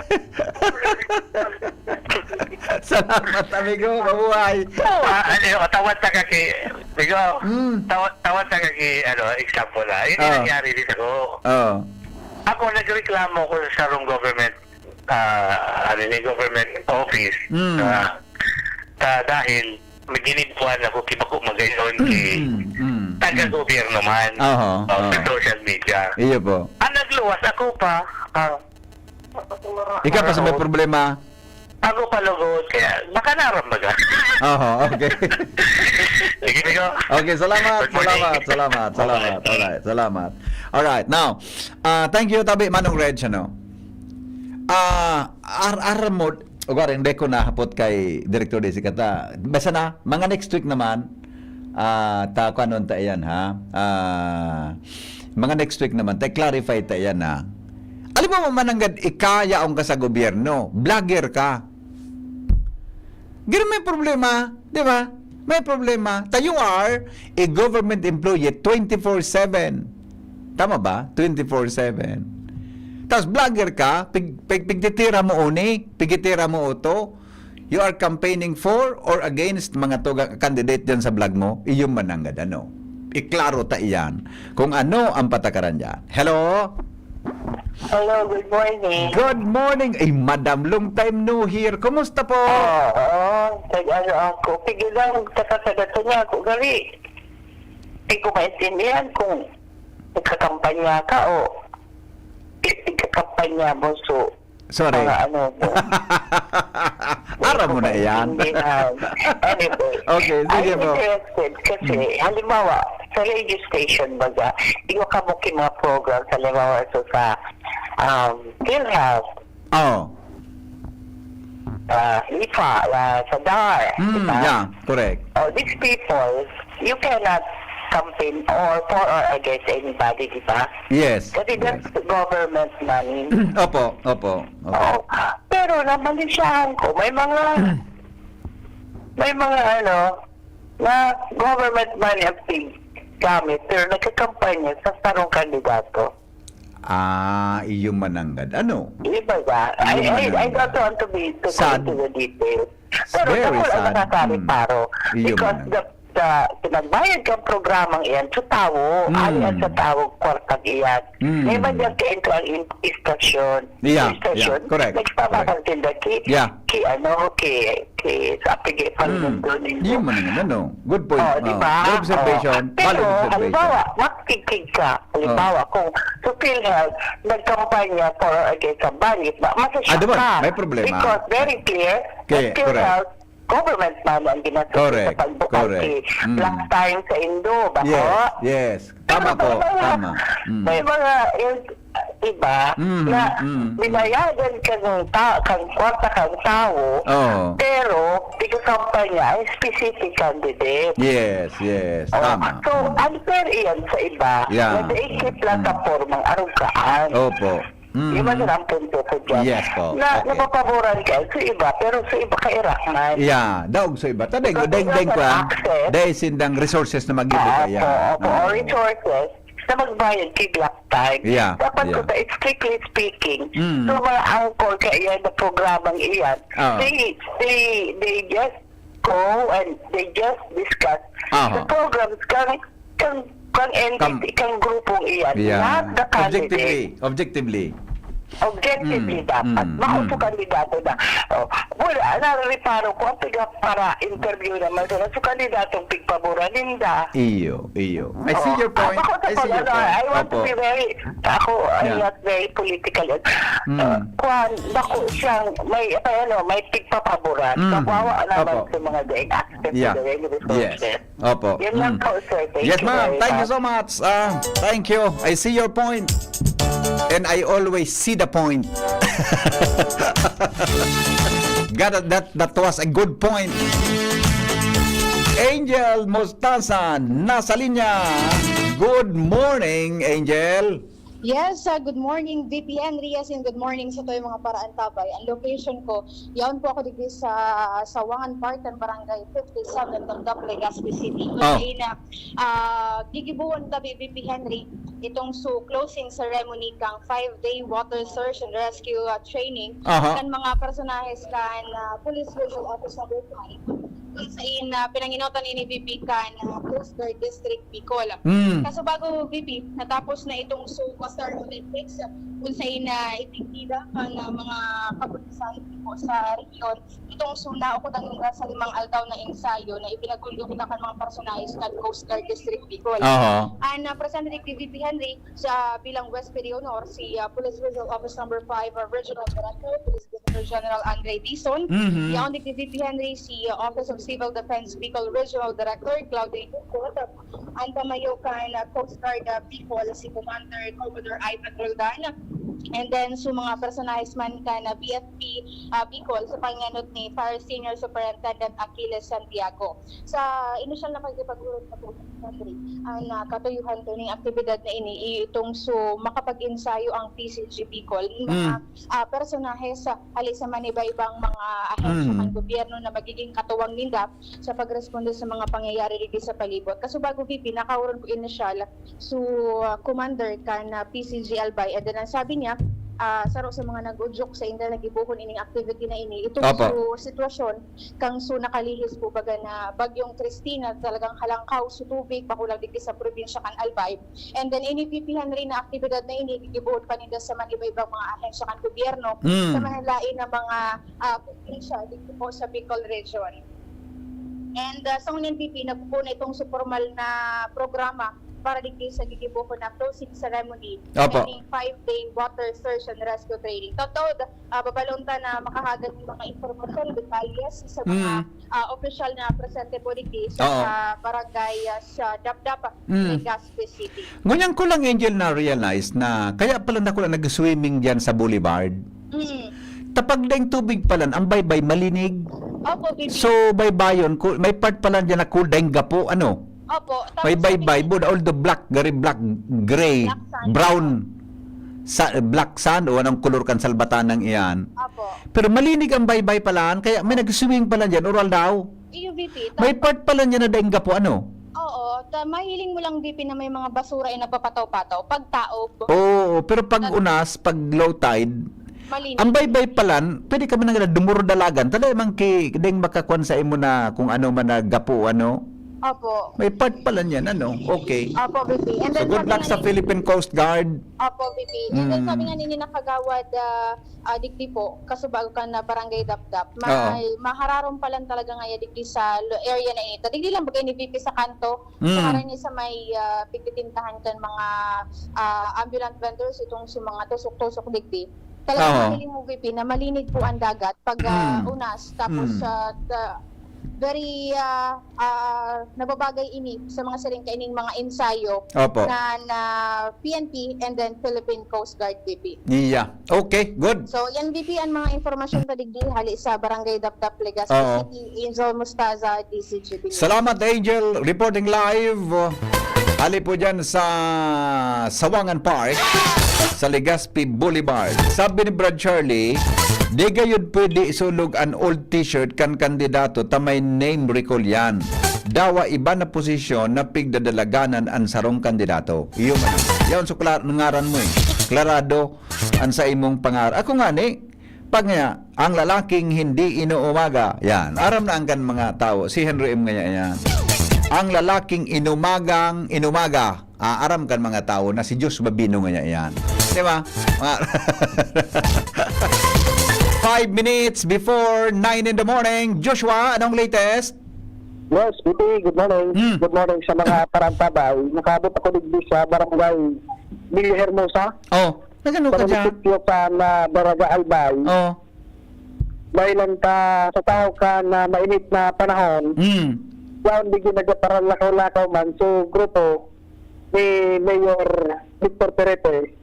Salamat, amigo. Mabuhay. Oo, ah, ano, tawad ta ka ki, amigo. Mm. Tawad, tawad ta ka ki, ano, example, ah. Yun yung Ah. nangyari dito ko. Oh. Ako, nagreklamo ko sa sarong government, ah, ano ni, government office. Mm. Ah, ta-, dahil may ginibuan ako, ki bako magayon, ki Mm, mm, mm. taga-gobyerno man. Oho, Oh, sa oho. social media. Iyo po. Ang nagluwas, ako pa. Ah, Ikaw pa sa may ako. problema. Ako pa lugod, kaya baka naramdaman. Oho, okay. Sige, amigo. Okay, salamat, Good morning. salamat, salamat, salamat. Bye-bye. Alright, salamat. Alright, now, ah, thank you, tabi, Manong Reg, ano? Ah, ar-, aram mo, ugari, hindi ko nahapot kay Director Desi Kata. Basta na, mga next week naman, ah, ta, kung anong ta iyan, ha? Ah, mga next week naman, ta, clarify ta iyan, ha? Alam mo, mananggad, ikaya ang ka sa gobyerno, vlogger ka. Gano'n may problema, di ba? May problema. Ta, you are a government employee twenty-four seven. Tama ba? Twenty-four seven. Tapos vlogger ka, pig-, pig-, pigtitira mo uni, pigtitira mo oto. You are campaigning for or against mga tugang candidate dyan sa vlog mo? Iyo mananggad ano. Iklaro ta iyan kung ano ang patakaran dyan. Hello? Hello, good morning. Good morning. Ay, madam, long time no hear. Kumusta po? Oo, oo. Tag-ano ako. Pigil lang, takasagatan niya ako. Gali. Di ko maintindihan kung nagkakampanya ka o nagkakampanya mo. So, Sorry. mga ano mo. Aram mo na iyan. Maintindihan. Anyway, Okay, sige I'm po. interested kasi, Mm. halimbawa, sa radio station baga, iwa ka mo ki mga program, halimbawa, so sa, um, PhilHealth, Oh. ah, IFA, ah, sa DAR, Mm, di ba? yeah, correct. Oh, these people, you cannot campaign or for or against anybody, di ba? Yes, Kasi yes. that's government money. Opo, opo, opo. Oo. Pero namalisyahan ko, may mga, may mga ano, na government money ang gamit, pero nagkakampanya sa sarong kandidato. Ah, iyo mananggad. Ano? Di ba ba? Iyo I, I, I mananggad. don't want to be to go Sad. into the details. Pero Very dakul ang sad. nakakari, Mm. paro. Iyo Because mananggad. the, the, pinagbayad kang programang iyan sa tawo, Mm. ay, at sa tawo, kwartang iyan. Mm. May madyan ka into ang in-, istasyon. Yeah, Istasyon, yeah, correct, nagpapakang correct. tinda ki, Yeah. ki ano, ki, ki, sa pigi, Mm. pagluto ninyo. Iyo mananggad, ano? Good point. Oh, di Oh, ba? good observation. Oh. Pero, Valid observation. halimbawa, makikig ka. Halimbawa, Oh. kung sa PhilHealth, nagkampanya for or against sa banit, ma-, masasyak Ah, di ba? ka. May problema. Because very clear Okay, that PhilHealth correct. government money ang ginastos sa Correct, pagbukas correct. si Mm. Black Time sa Indo, ba Yes, po? yes. Tama Pero po, may mga, tama. Mm. may mga il- iba Mm, na mm. binayadan kang, ta- kang kwarta kang tao, Oo. pero tigakampanya ang specific candidate. Yes, yes. Oh, Tama. So, Mm. unfair iyan sa iba Yeah. na naisip Mm. lang sa formang arugaan. Opo. Mm. Yun man ang punto ko dyan. Yes po. Na Okay. napapaboran ka sa iba, pero sa iba ka irakman. Yeah, daog sa iba. Ta deng, Because deng, we deng have kwan. access. Dahil sindang resources na mag-iba Ah, kaya. opo, opo. Ah. Or resources na magbayad kay Black Time. Yeah, Dapat yeah. ko ta, strictly speaking, Mm. so mga anchor kaya na programang iyan, Ah. they, they, they just go and they just discuss Aha. the programs kang, kang, kang entity, Kam- kang grupong iyan, Yeah. not the candidate. Objectively, objectively. Objectively Mm, dapat. mm, Bako mm. sa kandidato na. Oh, wala, narareparo ko, ang pigpara-interview naman sila. So, kandidatong pigpaboran, ninda. Iyo, iyo. I see Oh, your point. Ako sa I see pag, your ano, point. I want to Opo. be very, ako, I'm Yeah. not very political. Mm. Uh, kwan, bako siyang, may, may, ano, may pigpapaboran. Mm. Kawawa naman Opo. sa mga daing access Yeah. to the resources. Yes. Opo. Yun lang Mm. po, sir. Thank Yes, you ma'am. very Thank you much. so much. Ah, thank you. I see your point. And I always see the point. God, that, that was a good point. Angel Mostasan, nasa linya. Good morning, Angel. Yes, uh, good morning, V P Henry. Yes, and good morning sa toy mga paraantabay. Ang location ko, yaon po ako digdi sa Sawangan Park, kan Barangay fifty-seven, Dapdap, Legazpi City. Oh. Kaya na, ah, gigibuhon kami, V P Henry, itong su closing ceremony kang five-day water search and rescue, ah, training Aha. kan mga personahes kan, ah, Police Regional Office Number five. Kung sa in, ah, pinanginotan ini, V P, kan, ah, Coast Guard District Bicol. Mm. Kaso bago, V P, natapos na itong su Star Olympics, kung sa in, ah, itinggida kan, ah, mga kapulisan po sa rehiyon, itong su naukod ang lugar sa limang aldaw na ensayo na ipinagkondukta kan mga personahes kan Coast Guard District Bicol. Aha. Ang, ah, presente digdi, V P Henry, sa bilang West Piri Honor, si, ah, Police Regional Office Number five, ah, Regional Director, Police Director General Andre Dizon, Mhm. yaon digdi, V P Henry, si, ah, Office of Civil Defense Bicol Regional Director Claudio Ducot, ang pamayo kan, ah, Coast Guard, ah, Bicol, si Commander Commodore Ivan Roldan, and then su mga personahes man kan, ah, B F P, ah, Bicol sa pangenot ni Fire Senior Superintendent Achilles Santiago. Sa inisyal na pakikipag-urot na po, Henry, ang, ah, katuyuhan to ning aktibidad na ini, i-, itong su makapag-ensayo ang P C G Bicol, mga, Mm. ah, personahe sa, hali sa maniba-ibang mga ahensya Mm. kan gobyerno na magiging katuwang ninda sa pagresponde sa mga pangyayari digdi sa palibot. Kaso bago, V P, nakaurot ko inisyal su, ah, commander kan, ah, P C G Albay, and then ang sabi niya, ah, saro sa mga nag-udyok sa inda na gibuhon ining activity na ini, itong Opo. su sitwasyon kang su nakalihis po baga na Bagyong Christine, talagang halangkaw su tubig, bako lang digdi sa probinsya kan Albay. And then, ini, V P Henry, na aktibidad na ini, gigibohon pa ninda sa maniba-ibang mga ahensya kan gobyerno, Mm. sa manalain na mga, ah, probinsya digdi po sa Bicol Region. And, ah, sa ngunyan, V P, nabubuo na itong su pormal na programa para digdi sa gigibohon na closing ceremony Opo. kaning five-day water search and rescue training. Totoo, ah, babalon ta na makahagad ng mga impormasyon, detalye sa mga, Mm. ah, opisyal na presente po digdi sa, Oo. sa barangay, ah, sa Dapdap, Mm. Legazpi City. Ngunyan ko lang, Angel, na-realize na kaya pala na ko lang nag-swimming dyan sa Boulevard. Mm. Tapag daing tubig pala, ang baybay malinig. Opo, V P. So, baybayon, ku- may part pala dyan na cool daing gapo, ano? Opo. Tapos May sabi baybay, nga- but although black, gari black, gray, Black sand. brown. Sa, black sand o anong kulor kan salbatanang iyan. Opo. Pero malinig ang baybay pala, kaya may nag-swimming pala dyan, oral daw. Iyo, V P. May part pala dyan na daing gapo, ano? Oo, ta mahiling mo lang, V P, na may mga basura ay nagpapataw-pataw. Pagtaob, Oo, pero pag unas, pag low tide, malinis. ang baybay palan, pwede kami nang dumuro dalagan. Tada mang ki, deng makakwan sa imo na kung ano man na gapo, ano. Opo. May part pala niyan, ano? Okay. Opo, V P. And So, then, good sabi luck nga sa ni- Philippine Coast Guard. Opo, V P. And then, Mm. sabi nga ni, ni nakagawad, ah, ah, digdi po, kaso bago ka na Barangay Dapdap, may, Oo. mahararom pa lang talaga nga ya digdi sa lo- area na ito. Digdi lang bagay ni V P sa kanto, Mm. sa harani sa may, ah, pigtitindahan kan mga, ah, ambulant vendors, itong sa mga tusok-tusok digdi. Talagang Oo. mahiling mo, V P, na malinig po ang dagat pag, ah, Mm. unas, tapos Mm. sa, sa Very, ah, ah, nababagay ini sa mga siring kaining mga ensayo Opo. na, na P N P and then Philippine Coast Guard, B P. Iya. Okay, good. So, yan, B P, ang mga informasyon ta digdi hali sa Barangay Dapdap, Legazpi Oo. City. Angel Mostaza, D Z G B News. Salamat, Angel. Reporting live. Ali po dyan sa Sawangan Park, sa Legazpi Boulevard. Sabi ni Brad Charlie, di gayud pwede isulog an old t-shirt kan kandidato ta may name recall yan. Dawa iba na posisyon na pigdadalaganan an sarong kandidato. Iyo man. Yaon so klar- ngaran mo eh. Klarado an sa imong pangar. Ako nga ni, pag nga, ang lalaking hindi inuumaga. Yan. Aram na ang kan mga tao. Si Henry M nga yan. Ang lalaking inumagang inumaga. Ah, aram kan mga tao na si Diyos Babino nga yan. Di ba? Mga Five minutes before nine in the morning. Joshua, anong latest? Yes, B P, good morning. Hmm. Good morning sa mga tarantabay. Nakaabot ako digdi sa barangay Villa Hermosa, Oh, nagano sa ka dyan? munisipyo sa na Daraga Albay. Oh. Dahil lang ta, sa tao ka na mainit na panahon, Hmm. yaon digdi nagparalakaw-lakaw man so grupo ni Mayor Victor Perete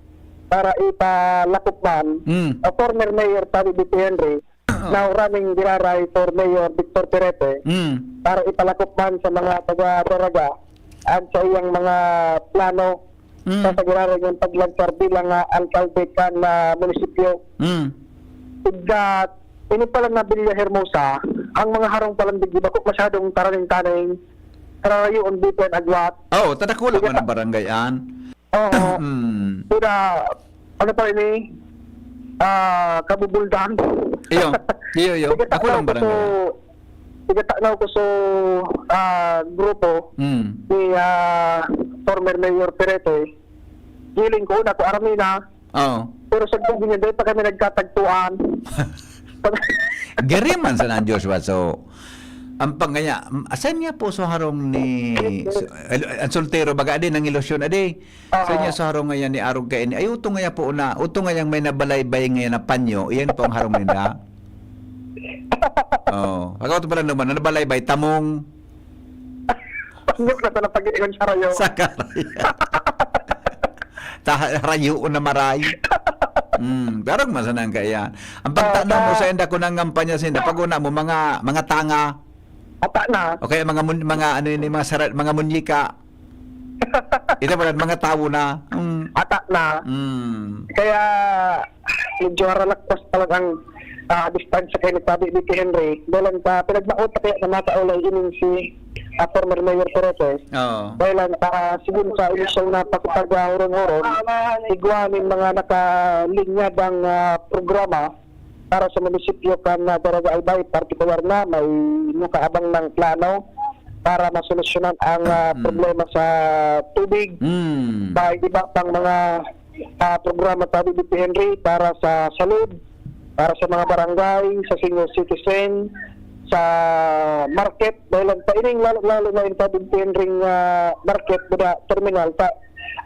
para ipalakop man Hmm. o former Mayor Tabi B P Henry na uraming giraray for Mayor Victor Perete Hmm. para ipalakop man sa mga taga-Daraga ang sa iyang mga plano Hmm. sa pagiraray ng paglansar bilang ah, alkalde kan na munisipyo. Hmm. That, ini pala na Villa Hermosa, ang mga harong palang digdi bako masyadong taraning-taning, kararayoon dito ang agwat. Oh, tadakula man ang barangay an. Oo. Hmm. Pura, ano pa ini? Ah, kabubuldan. Iyo, iyo, iyo. Tigatanaw Ako lang ko so, barangay. tigatanaw ko so, ah, grupo Hmm. ni ah, former Mayor Perete. Giling ko una ko Armina, Oh. pero sa gubi niya, dahil pa kami nagkatagpuan. Gari man sana ang Joshua. So, ang pangaya, asan niya po so harong ni so, el- ang soltero baga din ang ilusyon adi. So Oo. Niya so harong ngayon ni Arog kaini. Ay uto nga po na, uto nga may nabalaybay ngayon na panyo. Iyan po ang harong nila. Oh, pag auto pala naman, nabalaybay, tamong Panyok na sa napag-iingon sa rayo. Sa karay. Ta rayo na maray. Hmm, pero masanang kaya. Ang pagtanaw mo Ah, sa inda ko nang ngampanya sa inda, pag una mo mga mga tanga Ata na. o kaya mga mun- mga ano yun, mga sarat, mga munyika. Ito pala mga tawo na. Hmm. Ata na. Hmm. Kaya medyo haralakpas talagang ah, distansya kay nagsabi ni Henry. Dahil ang sa pinagmaot kaya na mataulay ining si ah, former Mayor Perez. Oo. Dahil ang sa sigun sa inisyal na pakipag-ahurong-hurong, igwa nin mga nakalinyadang ah, programa para sa munisipyo kan ah, Daraga Albay, partikular na may nakaabang ng plano para masolusyonan ang ah, Mm. problema sa tubig, Hmm. sa iba pang mga ah, programa sa B B P Henry para sa salud, para sa mga barangay, sa senior citizen, sa market, dahil ang paining lalo-lalo na yung sa B B P Henry ah, market, buda terminal, ta,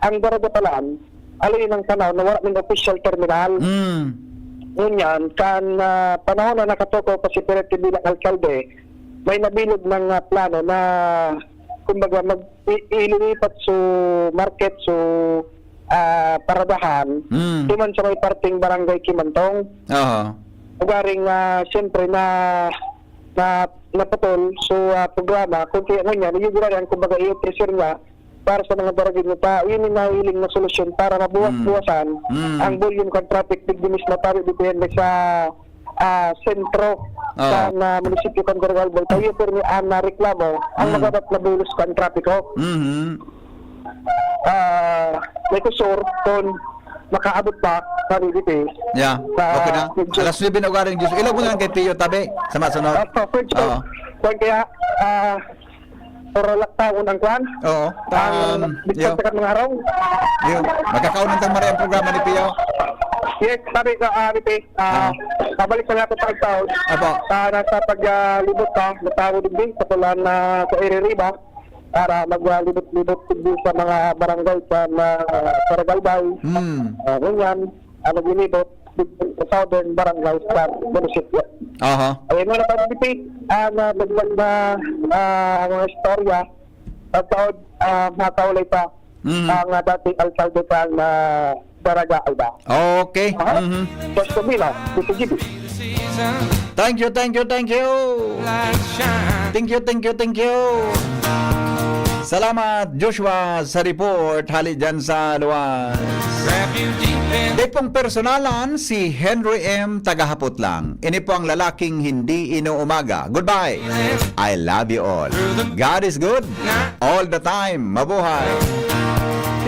ang Daraga palaan, alin ang tanaw na wala ng official terminal. Hmm. Ngunyan, kan ah, panahon na nakatukaw pa si Perete bilang alkalde, may nabilog ng ah, plano na, kumbaga, mag i- ililipat so market, so ah, paradahan, Hmm. duman sa may parting barangay Kimantong. Oo. Ugaring, ah, siyempre, na, na naputol so ah, programa, kung kaya ngunyan, yung ginagawa, kumbaga, i-pressure niya para sa mga Daragueño ta, yun yung nahiling na solusyon para mabuwas-buwasan Mm. ang volume kan traffic digdi mismo tabi dito yan sa ah, sentro Oo. sa na munisipyo kan Daraga Albay. Tayo po ni Ana reklamo ang Mm. magabat na bulos kan trapiko. Mhm. Ah, may kusor kung makaabot pa sa B B P. Yeah. Sa Okay na. medyo- Alas nuebe na ugaring Diyos. Ilaw mo na lang kay Pio tabi sa masunod. Ah, so, so, Oo. kung kaya, ah, para laktawan ang kwan, Oo. ang Um, yo. distansya kan mga harong. Yo. Magkakaunan tang maray ang programa ni Pio. Yes, sabi ko, ah, B P, ah, Ah. pabalik na natin sa pagtaon. Apo. Ah, nasa paglibot ka, natawo din din, sa Pulan na sa Iririba, para maglibot-libot din sa mga barangay sa mga Paragalbay. Hmm. Ah, ngunyan, ah, maglilibot. Southern Barangay sa munisipyo. Aha. Ayun muna, Pag-P P, ang ah, dagdag na ah, mga istorya. Pagkaod, uh, makaulay pa Mhm. ang ah, dating alkalde pa na Daraga Alba. Okay. Aha. Mhm. Just a minute, D P G B. Thank you, thank you, thank you. Thank you, thank you, thank you. Salamat, Joshua, sa report. Hali dyan sa luwas. Di pong personalan si Henry M. Tagahapot lang. Ini po ang lalaking hindi inuumaga. Goodbye. I love you all. God is good. All the time. Mabuhay.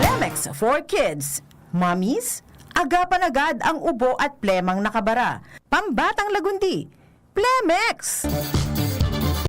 Plemex for Kids. Mommies, agapan agad ang ubo at plemang nakabara. Pambatang lagundi, Plemex!